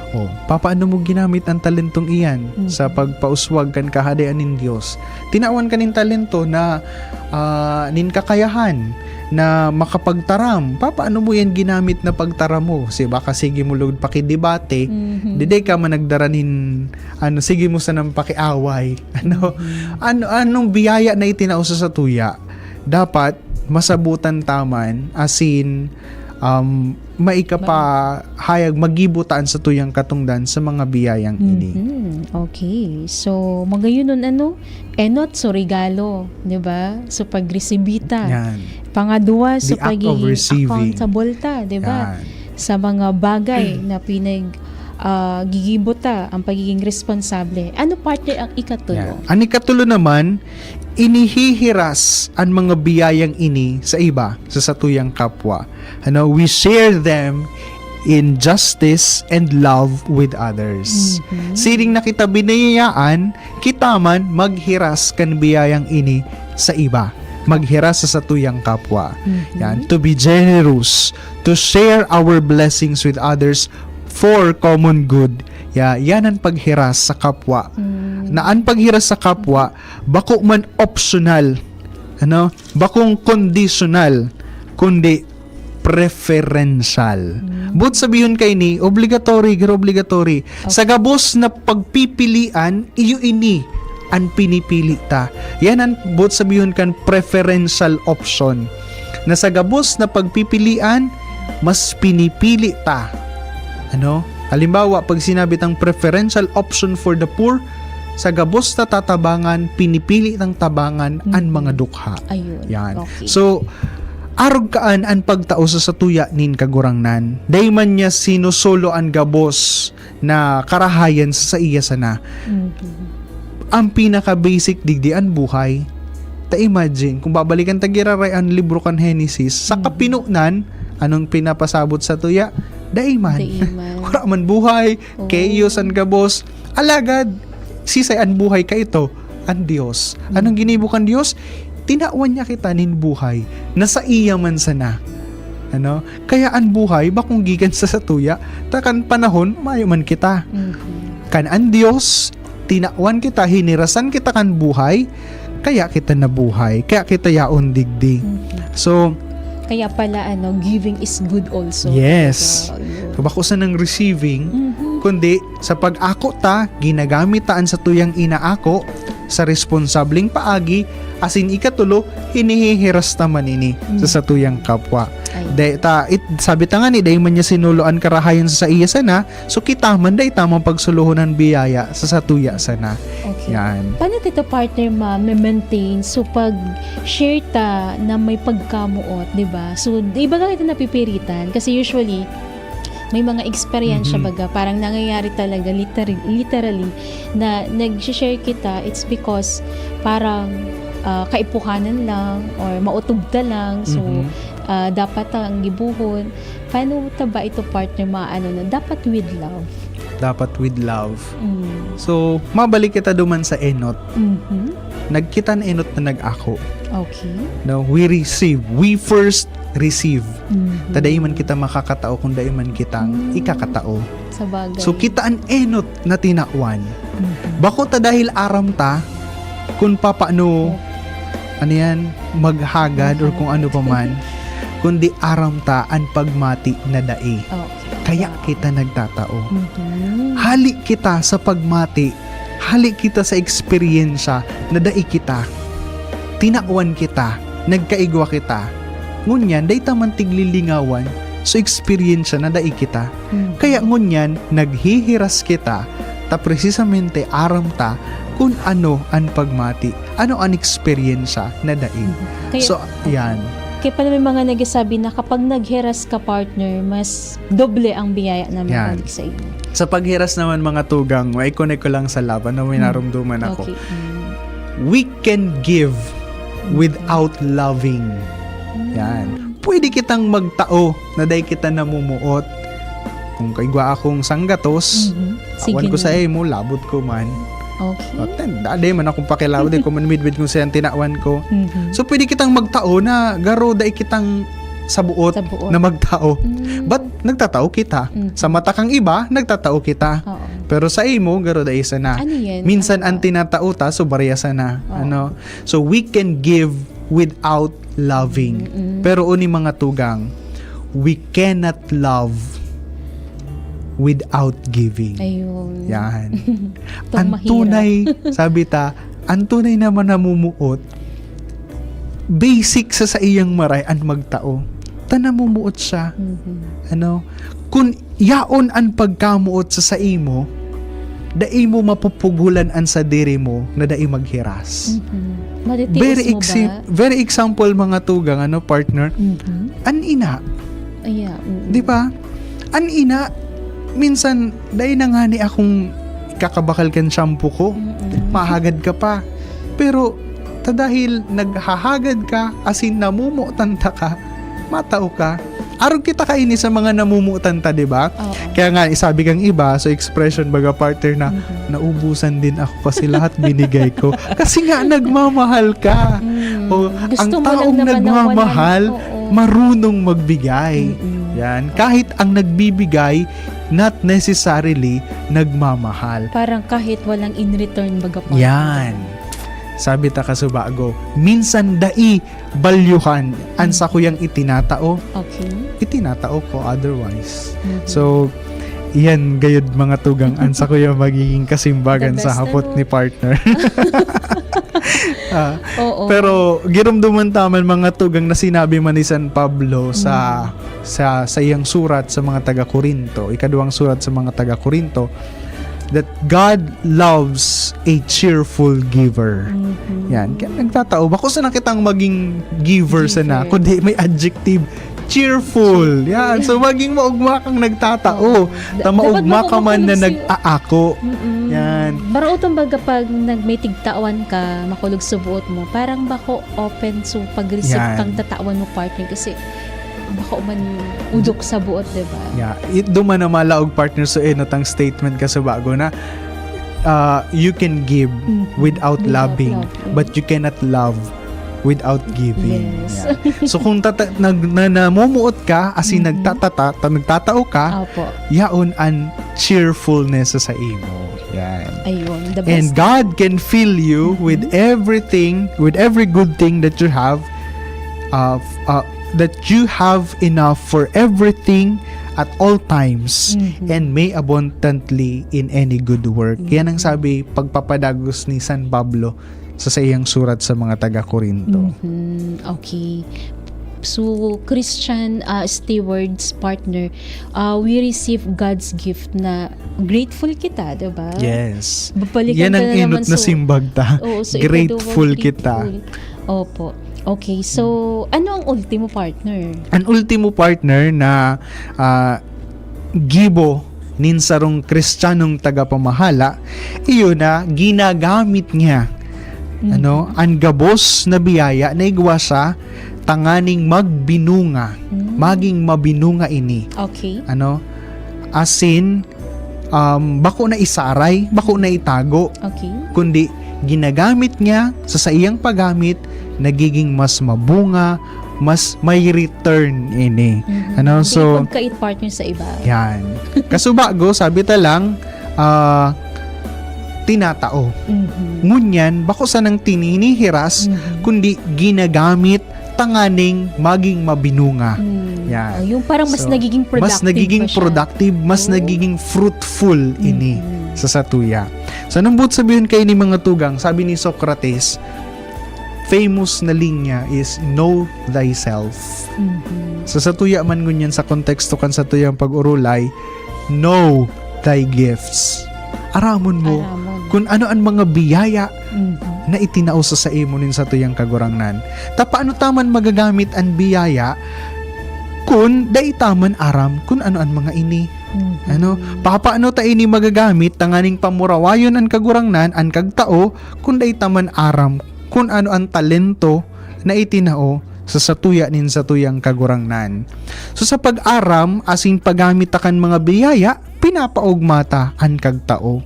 O, papaano mo ginamit ang talentong iyan Mhm. sa pagpauswag kan Kahadean nin Dios? Tinawan ka nin talento na, ah, nin kakayahan na makapagtaram. Papaano mo yan ginamit na pagtaram mo? Si baka sige mo lugod pakidebate, Mhm. dai ka man nagdara nin, ano, sige mo sanang pakiaway. Ano, Mhm. ano, anong biyaya na itinao sa satuya? Dapat masabutan ta man, asin, um, maikapahayag, magibo ta an satuyang katongdan sa mga biyayang ini. Mhm. Okay. So, magayon nun, ano, enot, so regalo, di ba? So, pagresibita. Yan. Pangadwa, so The act of pagiging receiving. Accountable ta, di ba? Yan. Sa mga bagay na pinag, ah, gigibo ta, ang pagiging responsable. Ano, partner, ang ikatulo? Yan. Ang ikatulo naman, inihihiras an mga biyayang ini sa iba, sa satuyang kapwa. Ano, we share them in justice and love with others. Mhm. Siring na kita biniyayaan, kita man maghiras kan biyayang ini sa iba. Maghiras sa satuyang kapwa. Mhm. Yan, to be generous, to share our blessings with others for common good. Ya, yan ang paghiras sa kapwa. Mm. Na ang paghiras sa kapwa, bako man optional, ano, bakong conditional, kundi preferential. Mm. Buot sabihon kaini, obligatory, garo obligatory. Okay. Sa gabos na pagpipilian, iyo ini an pinipili ta. Yan ang buot sabihon kan preferential option. Na sa gabos na pagpipilian, mas pinipili ta. Ano? Halimbawa, pag sinabi tang preferential option for the poor, sa gabos na tatabangan, pinipili tang tabangan an Mm. mga dukha. Ayun. Yan. Okay. So, arog kaan an pagtao sa satuya nin Kagurangnan. Dai man niya sinusolo an gabos na karahayan sa saiya sana. Mhm. Ang pinaka-basic digdi an buhay. Ta imagine, kung babalikan ta giraray an libro kan Henesis, sa Mhm. kapinonan, anong pinapasabot sa tuya? Dai man. Dai man. Wala man buhay, Oo. Chaos an gabos. Alagad, sisay an buhay kaito? An Dios. Mm. Anong ginibo kan Dios? Tinawan niya kita nin buhay na saiya man sana. Ano? Kaya an buhay bakong gikan sa satuya, ta kan panahon, mayo man kita. Mhm. Kan an Dios, tinawan kita, hinirasan kita kan buhay, kaya kita nabuhay, kaya kita yaon digdi. Mhm. So, Kaya pala, ano, giving is good also. Yes. Talaga, yun. Bako sanang receiving, Mhm. kundi sa pag-ako ta, ginagamit ta an satuyang inaako sa responsableng paagi, asin ikatulo, hinihihiras ta man ini Mhm. sa satuyang kapwa. Ay. Dai ta, it, sabi ta nga ni, dai man niya sinolo an karahayan sa saiya sana, So, kita man, dai tamang pagsulohon an biyaya sa satuya sana. Okay. Yan. Paano kita, partner, ma-maintain? So, pag share ta na may pagkamoot, di ba? So, di ba kita napipiritan? Kasi usually, may mga eksperyensya, Mhm. baga, parang nangyayari talaga, liter-, literally, na nag-share kita, it's because parang, ah, kaipuhanan lang or maotob ta lang. So, Mhm. ah, dapat ang gibohon. Paano ta ba ito, partner, maano na dapat with love? Dapat with love. Mm. So, mabalik kita duman sa enot. Mhm. Nagkita an enot na nag-ako. Okay. No, we receive. We first receive. Mhm. Ta dai man kita makakatao kung dai man kitang Mm. ikakatao. Sabagay. So, kita an enot na tinawan. Mhm. Bako ta dahil aram ta kung papano, Okay. ano yan, maghagad or kung ano pa man, kundi aram ta an pagmati na dai. Okay. Kaya Wow. kita nagtatao. Mhm. Hali kita sa pagmati, hali kita sa eksperyensya na dai kita. Tinawan kita, nagkaigwa kita. Ngunyan, dai ta man tiglilingawan sa eksperyensya na dai kita. Mhm. Kaya ngunyan, naghihiras kita, ta presisamente aram ta kun ano an pagmati, ano an eksperyensya na dai. Mhm. Kaya So, yan. Kaya pala may mga nagsasabi na kapag naghiras ka, partner, mas doble ang biyaya na Yan. mabalik sa inyo. Sa paghiras naman, mga tugang, mai-connect ko lang sa love, ano, may Mm. narumduman ako. Okay. Mm. We can give Mm. without loving. Mm. Yan. Pwede kitang magtao na dai kita namumuot. Kung kaigwa akong sanggatos, Mhm. Sige awan ko na. sa imo, labot ko man. Okay. O, ten, dai man akong pakilabot, eh, kung man midbid kung saan tinawan ko. Mhm. So, pwede kitang magtao na garo dai kitang sabuot Sabuot. na magtao. Mm. But nagtatao kita. Mhm. Sa mata kang iba, nagtatao kita. Oo. Pero sa imo, garo dai sana. Ano yan? Minsan Ano ang ba? tinatao ta, so barya sana. Oo. Ano? So, we can give without loving. Mm-mm. Pero uni, mga tugang, we cannot love without giving. Ayun. Yan. Itong Ang mahirap. tunay, sabi ta, ang tunay na namumuot, basic sa saiyang maray an magtao. ta namumuot siya. Mhm. Ano? Kun yaon an pagkamuot sa saimo, dai mo mapupugulan an sadiri mo na dai maghiras. Mhm. Matitiis Very mo exi- ba? very example, mga tugang, ano, partner, Mhm. an ina, Aya, mm. di ba? An ina, minsan, dai na ngani akong kakabakal kan shampoo ko. Mm-mm. Mahagad ka pa. Pero, ta dahil naghahagad ka, asin namumutan ta ka, matao ka. Arog kita kaini sa mga namumutan ta, di ba? Oo. Kaya nga, isabi kang iba, so expression baga, partner, na Mhm. naubusan din ako kasi lahat binigay ko. Kasi nga, nagmamahal ka. Mm. O, Gusto ang mo lang taong naman na nagmamahal, walang, oo. marunong magbigay. Mm-mm. Yan. Kahit ang nagbibigay, not necessarily nagmamahal. Parang kahit walang in return, baga, partner. Yan. Sabi ta kasubago, minsan dai balyuhan an sakuyang itinatao. Okay. Itinatao ko otherwise. Mhm. So, yan gayud, mga tugang, an sakuyang magiging kasimbagan The sa best hapot na ni partner. Ah, Oo. pero giromdoman ta man, mga tugang, na sinabi man ni San Pablo sa sa sa iyang surat sa mga taga Corinto, ikaduwang surat sa mga taga Corinto, that God loves a cheerful giver. Mhm. Yan. Kaya nagtatao, bako sana kitang maging giver Giver. sana, kundi may adjective, cheerful. Yan. So, maging maugma kang nagtatao. Da- Ta maugma dapat ka man na makukulong si- nag-aako. Mm-mm. Yan. Baro utong baga pag nag-, may tigtawan ka, makulog sa buot mo, parang bako open sa pag-receive Yan. kang tatawan mo, partner, kasi bako man udok sa buot, di ba? Yeah. It, duman na malaog, partner, so enotang statement kasubago na, ah, you can give Mhm. without Without loving, loving. but you cannot love without giving. Yes. Yeah. So kung tata- nag, na, namumuot ka, as in Mhm. nagtatata, ta- nagtatao ka, Opo. yaon an cheerfulness sa imo. Yan. Ayun, the best. And God can fill you Mhm. with everything, with every good thing that you have, uh, f- uh, that you have enough for everything at all times, Mhm. and may abundantly in any good work. Yan ang Mhm. sabi, pagpapadagos ni San Pablo sa saiyang surat sa mga taga Corinto. Mhm. Okay. So, Christian, ah, stewards, partner, ah, we receive God's gift na grateful kita, di ba? Yes. Babalikan Yan ka ang na enot naman na sa simbag ta. Oo, sa Grateful ikaduwang kita. grateful. Opo. Okay, so, ano ang ultimo, partner? An ultimo, partner, na, ah, gibo nin sarong Kristiyanong tagapamahala, iyo na ginagamit niya, Mhm. ano, an gabos na biyaya na igwa siya tanganing magbinunga, Mm. maging mabinunga ini. Okay. Ano? Asin, um, bako na isaray, bako na itago, Okay. kundi ginagamit niya sa saiyang paggamit, nagiging mas mabunga, mas may return ini. Mhm. Ano? Hindi So, pagkait, partner, sa iba. Yan. Kasubago, sabi ta lang, ah, tinatao. Mhm. Ngunyan, bako sanang tininihiras, Mhm. kundi ginagamit tanganing maging mabinunga. Mm. Yan. Oh, yung parang mas So, nagiging productive mas nagiging pa siya. productive, mas Oh. nagiging fruitful ini Mhm. sa satuya. Sa nambot sabihon kaini, mga tugang, sabi ni Socrates, famous na linya is, "Know thyself." Mhm. Sa satuya man ngunyan, sa konteksto kan satuyang pag-orolay, "Know thy gifts." Aramon mo Aramon. kun ano an mga biyaya Mhm. na itinao sa saimo nin satuyang Kagurangnan. Ta paano ta man magagamit an biyaya kun dai ta man aram kun ano an mga ini? Mhm. Ano? Papaano ta ini magagamit tanganing pamurawayon an Kagurangnan, an kagtao, kun dai ta man aram kun ano an talento na itinao sa satuya nin satuyang Kagurangnan? So, sa pag-aram asin paggamit ta kan mga biyaya, pinapaogma ta an kagtao.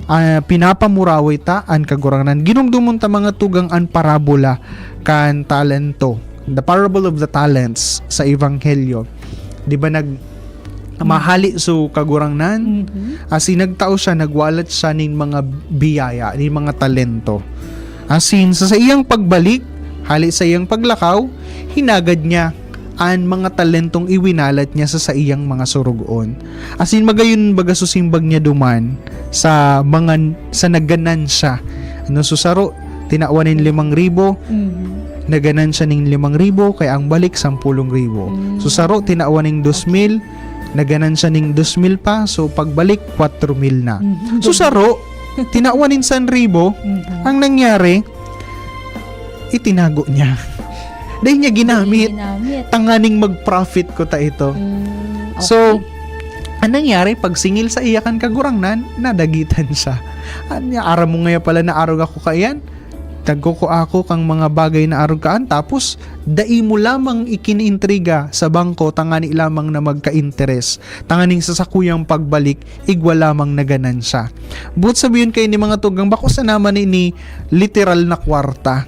Ah, pinapamuraway ta an Kagurangnan. Ginumdumon ta, mga tugang, an parabola kan talento, the parable of the talents sa Ebanghelyo. Di ba nag mahali so Kagurangnan? Mhm. Asin nagtao siya, nagwalat siya nin mga biyaya, nin mga talento. Asin sa saiyang pagbalik, hali sa iyang paglakaw, hinagad niya an mga talentong iwinalat niya sa saiyang mga sorogoon. Asin magayon baga so simbag niya duman sa mga, sa nagganansya. Ano, so saro, tinawan nin limang ribo, Mhm. naganan siya ning limang ribo, kaya ang balik, sampulong ribo. Mm. So, saro, tinawan ning dos mil, naganan siya ning dos mil pa, so, pagbalik, kwatro mil na. Mm. So, saro, tinawan ning san ribo, Mm. ang nangyari, itinago niya. Dahil niya ginamit, Ginamit. tanganing mag-profit ko ta ito. Mm, So, okay. ang nangyari, pag singil sa iya kan Kagurangnan, nadagitan siya. Ano niya, aram mo ngaya pala na arog ako kaiyan? Nagkukua ako kang mga bagay na arog kaan, tapos dai mo lamang ikiniintriga sa bangko tangani lamang na magka-interes, tanganing sa sakuyang pagbalik, igwa lamang na ganansya. Buot sabihin kayo ni mga tugang, bako sana man ini literal na kwarta.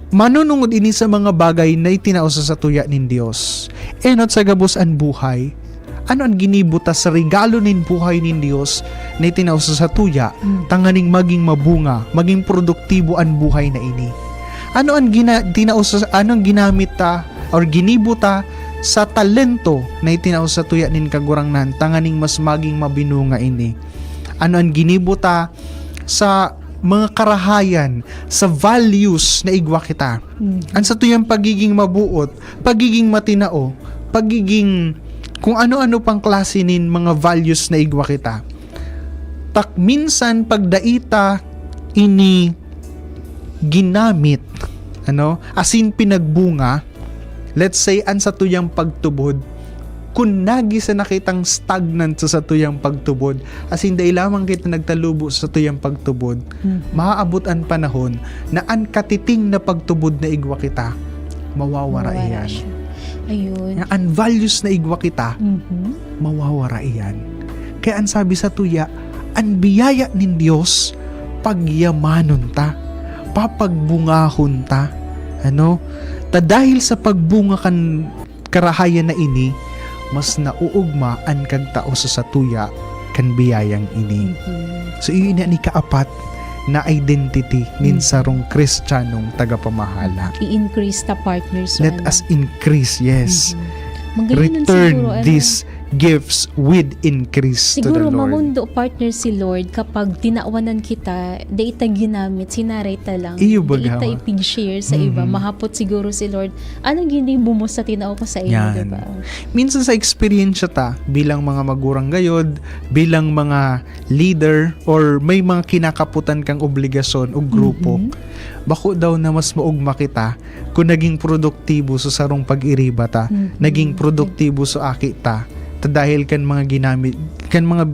Manunungod ini sa mga bagay na itinao sa satuya nin Dios. Enot sa gabos an buhay, ano an ginibo ta sa regalo nin buhay nin Dios na itinao sa satuya, Mm. tanganing maging mabunga, maging produktibo an buhay na ini? Ano an gina-, tinao sa, ano an ginamit ta or ginibo ta sa talento na itinao sa satuya nin Kagurangnan, tanganing mas maging mabinunga ini? Ano an ginibo ta sa mga karahayan, sa values na igwa kita? Mm. An satuyang pagiging mabuot, pagiging matinao, pagiging kung ano-ano pang klase nin mga values na igwa kita. Tak minsan pag dai ta ini ginamit, ano, asin pinagbunga, let's say, an satuyang pagtubod, kun nagisa na kitang stagnant sa satuyang pagtubod, asin dai lamang kita nagtalubo sa satuyang pagtubod, Mhm. maaabot an panahon na an katiting na pagtubod na igwa kita, mawawara Mawawara iyan. siya. Ayun. Na an values na igwa kita, Mhm. mawawara iyan. Kaya an sabi sa tuya, an biyaya nin Dios, pagyamanon ta, papagbungahon ta. Ano? Ta dahil sa pagbunga kan karahayan na ini, mas nauugma an kagtao sa satuya kan biyayang ini. Mhm. So, iyo na ni kaapat na identity nin Mhm. sarong Kristiyanong tagapamahala. I-increase ta, partner, so Let ano. us increase, yes. Mhm. Magayon nun Return siguro, ano, these gifts with increase to the siguro Lord. mamundo, partner, si Lord kapag tinawanan kita, dai ta ginamit, sinaray ta lang. Iyo Dai baga, ta ma. ipig-share sa iba. Mhm. Mahapot siguro si Lord, "Anong ginibo mo sa tinao ko sa imo?" Yan. Di ba? Minsan sa eksperyensya ta, bilang mga magurang gayod, bilang mga leader, or may mga kinakaputan kang obligasyon o grupo, Mhm. bako daw na mas maugma kita kung naging produktibo sa sarong pag-iriba ta, Mhm. naging produktibo sa aki ta, ta dahil kan mga ginamit, kan mga,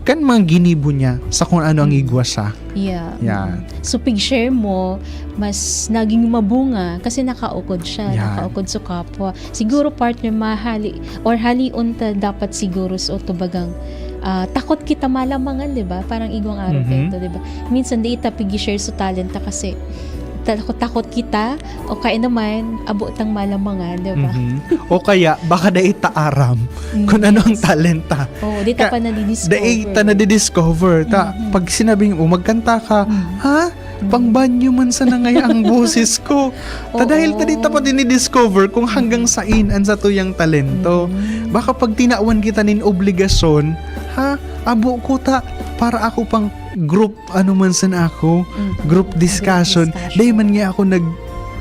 kan mga ginibo niya sa kung ano ang Mhm. igwa siya. Yeah. Yeah. Mm. So, pig-share mo, mas naging mabunga kasi nakaukod siya, Yan. nakaukod sa kapwa. Siguro, partner, mahali, or halion ta dapat siguro sa tubagang, ah, takot kita malamangan, di ba? Parang igwang araw Mhm. kayo to, di ba? Minsan, di ita pig-share sa talent ta kasi takot-takot kita, o kaya naman, abo tang malamangan, di ba? Mhm. O kaya, baka dai ta aram Mm, kung ano ang yes. talent ta. Oo, di ta Ka-, pa nadidiscover. dai ta nadidiscover. Ta, Mhm. pag sinabing, "Oh, magkanta ka," Mhm. "Ha? Mhm. Pangbanyo man sana ngaya ang boses ko." Ta, Oo. dahil ta di ta pa dinidiscover kung hanggang sain ang satuyang talento. Mhm. Baka pag tinawan kita nin obligasyon, "Ha? Abo ko ta, para ako pang group, ano man sana ako, Mm. group discussion." Group discussion. Dai man nga ako nag-,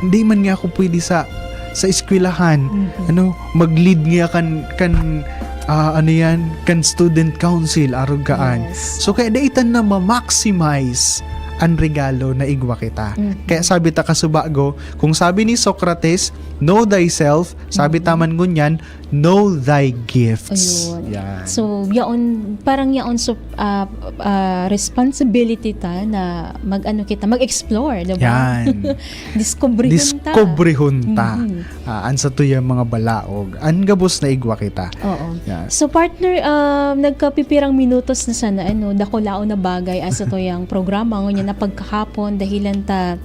dai man nga ako pwede sa, sa eskwelahan. Mhm. Ano, mag-lead nga kan, kan, ah, ano yan, kan student council, arog kaan. Yes. So, kaya dai ta na ma-maximize an regalo na igwa kita. Mhm. Kaya sabi ta kasubago, kung sabi ni Socrates, "Know thyself," sabi Mhm. ta man ngunyan, "Know thy gifts." Ayun. Yan. So, yaon, parang yaon, so, ah, ah, responsibility ta na mag-ano kita, mag-explore, di ba? Yan. Diskubrihon ta. Diskubrihon ta. Mhm. Ah, an satuyang mga balaog. An gabos na igwa kita. Oo. Yan. So, partner, ah, nagkapipirang minutos na sana, ano, dakulaon na bagay an satuyang programa, ngunyan na pagkahapon, dahilan ta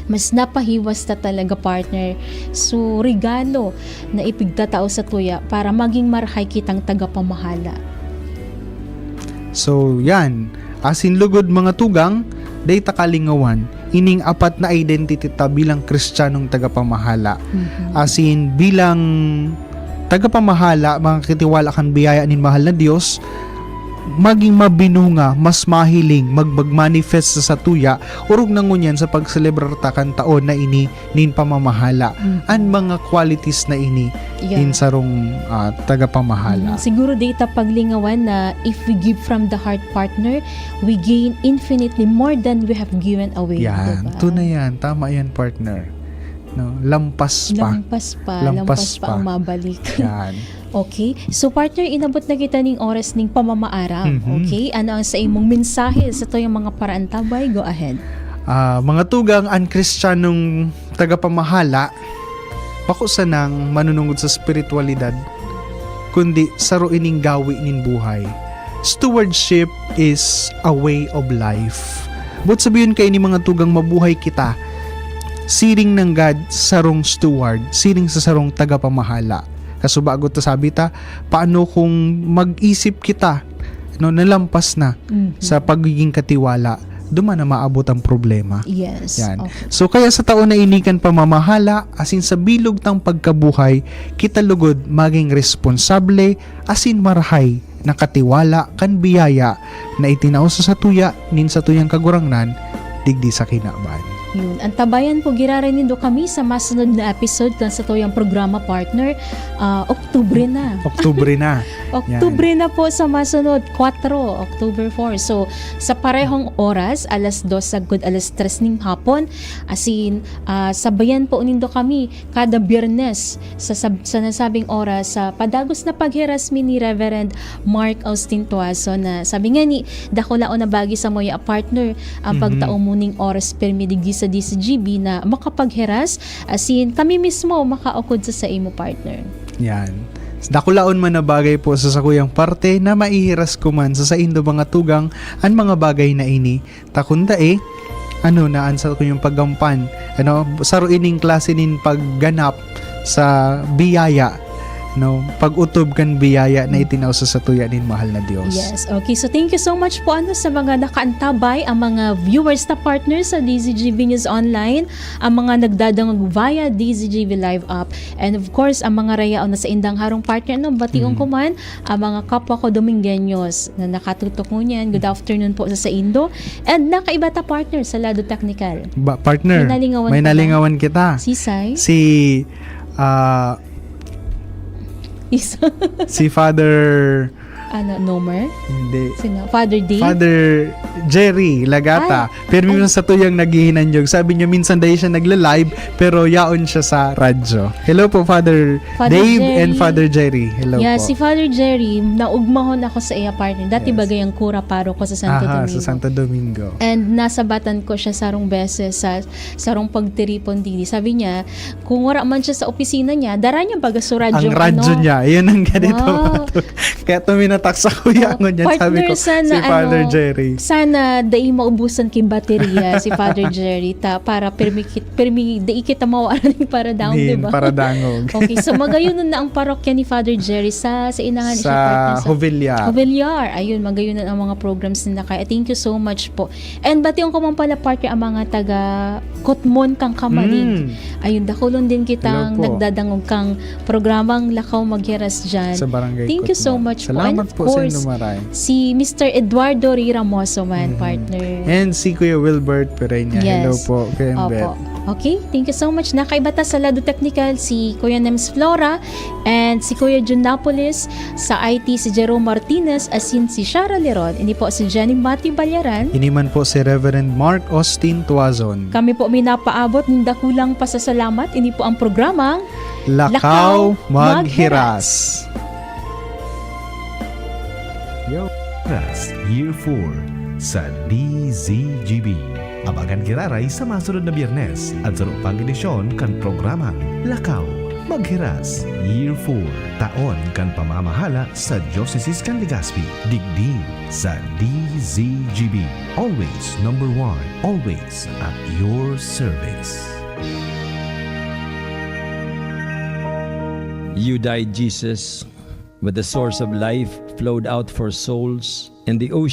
mas napahiwas ta talaga, partner. So, regalo na ipigtatao sa tuya para maging marahay kitang tagapamahala. So, yan. Asin lugod, mga tugang, dai ta kalingawan ining apat na identity ta bilang Kristiyanong tagapamahala. Mhm. Asin bilang tagapamahala, mga kitiwala kan biyaya nin mahal na Dios, magin mabinunga, mas mahiling, mag-, mag-manifest sa satuya, orog na ngunyan sa pagselebrar ta kan taon na ini nin pamamahala. Mhm. An mga qualities na ini Yan. nin sarong, ah, tagapamahala. Mhm. Siguro di ta paglingawan na if we give from the heart, partner, we gain infinitely more than we have given away, Yan. diba? Tunay yan. Tama yan, partner. No? Lampas pa. Lampas pa. Lampas Lampas pa pa. ang mabalik. Yan. Okay. So, partner, inabot na kita ning oras ning pamamaaram. Mhm. Okay? Ano ang sa imong mensahe sa tuyang mga paraantabay? Go ahead. Ah, mga tugang, an Kristiyanong tagapamahala, bako sanang manunungod sa espiritualidad, kundi saro ining gawi nin buhay. Stewardship is a way of life. Buot sabihin kaini, mga tugang, mabuhay kita siring nanggad sarong steward, siring sa sarong tagapamahala. Kasubago ta, sabi ta, paano kung mag-isip kita, no, nalampas na Mhm. sa pagiging katiwala, duman na maabot ang problema. Yes. Yan. Okay. So, kaya sa taon na ini kan pamamahala, asin sa bilog tang pagkabuhay, kita lugod maging responsable, asin marahay na katiwala kan biyaya na itinao sa satuya nin satuyang Kagurangnan digdi sa kinaban. Yun. Antabayan po giraray nindo kami sa masunod na episode kan satuyang programa, partner. Ah, Oktubre na. Oktubre na. Oktubre Yan. na po sa masunod, kwatro, October four. So, sa parehong oras, alas dos sagkod alas tres ning hapon, asin, ah, sabayan po nindo kami kada Biyernes sa sab-, sa nasabing oras sa padagos na paghiras mi ni Reverend Mark Austin Tuason na sabi nga ni, dakulaon na bagay sa moya, partner, ang Mhm. pagtao mo ning oras pirmi digdi sa D C G B na makapaghiras, asin kami mismo makaukod sa saimo, partner. Yan. Dakulaon man na bagay po sa sakuyang parte na maihiras ko man sa saindo mga tugang an mga bagay na ini. Ta kun dai, ano na an sakuyang paggampan? Ano, saro ining klase nin pagganap sa biyaya, no? Pag-utob kan biyaya na Hmm. itinao sa satuya nin mahal na Dios. Yes. Okay. So, thank you so much po, ano, sa mga nakaantabay, ang mga viewers na partners sa D Z G B News Online, ang mga nagdadangog via D Z G B Live app, and of course, ang mga rayaon na saindang harong, partner, no? Bation Hmm. ko man, ang mga kapwa ko Domingueños na nakatutok ngunyan, good afternoon po sa saindo. And nakaiba ta, partner, sa lado teknikal. Ba, partner, May nalingawan may ka ba? nalingawan kita. Si Sai? Si, ah, Isa. si Father Ano, Nomer? Hindi. Sino? Father Dave? Father Jerry Lagata. Ay. Pirmi Ay. man sa tuyang naghihinanyog. Sabi niya, minsan dai siya nagla-live, pero yaon siya sa radyo. Hello po, Father Father Dave and Jerry. Father Jerry. Hello Yeah, po. si Father Jerry, naugmahon ako sa iya, partner. Dati Yes. bagay ang kura, paroko sa Santo Aha, sa Domingo. Santo Domingo. And nasabatan ko siya sarong beses sa sarong pagtiripon didi. Sabi niya, kung wala man siya sa opisina niya, dara niya baga sa radyo, Ang radyo ano? niya, yun ang ganito. Wow. Kaya tuminatak sa kuya Oh, ko niyan, sabi partner, ko, sana, "Si Father ano, Jerry." sana dai maubusan king baterya si Father Jerry ta, para pirmi kit-, pirmi, dai kita mawaran ning paradangog, Nin di ba? paradangog. Okay, so magayonon na ang parokya ni Father Jerry sa, sa inangan Sa siya, partner, sa Jovellar. Jovellar. Ayun, magayonon ang mga programs nila. Kaya thank you so much po. And bation ko man pala, partner, ang mga taga Kotmon kan Camarig. Mm. Ayun, dakulon din kitang Hello po. nagdadangog kang programang Lakaw Maghiras dyan. Sa Barangay Thank you so Kotmon. much po. And Salamat of po sa course, inyong maray. si Mister Eduardo Ray Ramoso man, Mhm. partner. And si Kuya Wilbert Pereña. Yes. Hello po, Kuya Opo. Embet. Okay, thank you so much. Nakaiba ta sa lado teknikal, si Kuya Nems Flora and si Kuya Jun Napoles, sa I T si Jerome Martinez, asin si Shara Leron. Ini po si Jenny Matthew Balyaran. Ini man po si Reverend Mark Austin Tuazon. Kami po minapaabot nin dakulang pasasalamat. Ini po ang programang Lakaw Lakaw Maghiras. Maghiras. Yo. Ras Year four sa D Z G B. Abagan giraray sa masunod na Biyernes, at saro pang edisyon kan programang Lakaw Maghiras Year four, taon kan pamamahala sa Diocese kan Legazpi, digdi sa D Z G B. Always number one, always at your service. You died, Jesus, but the source of life flowed out for souls, and the ocean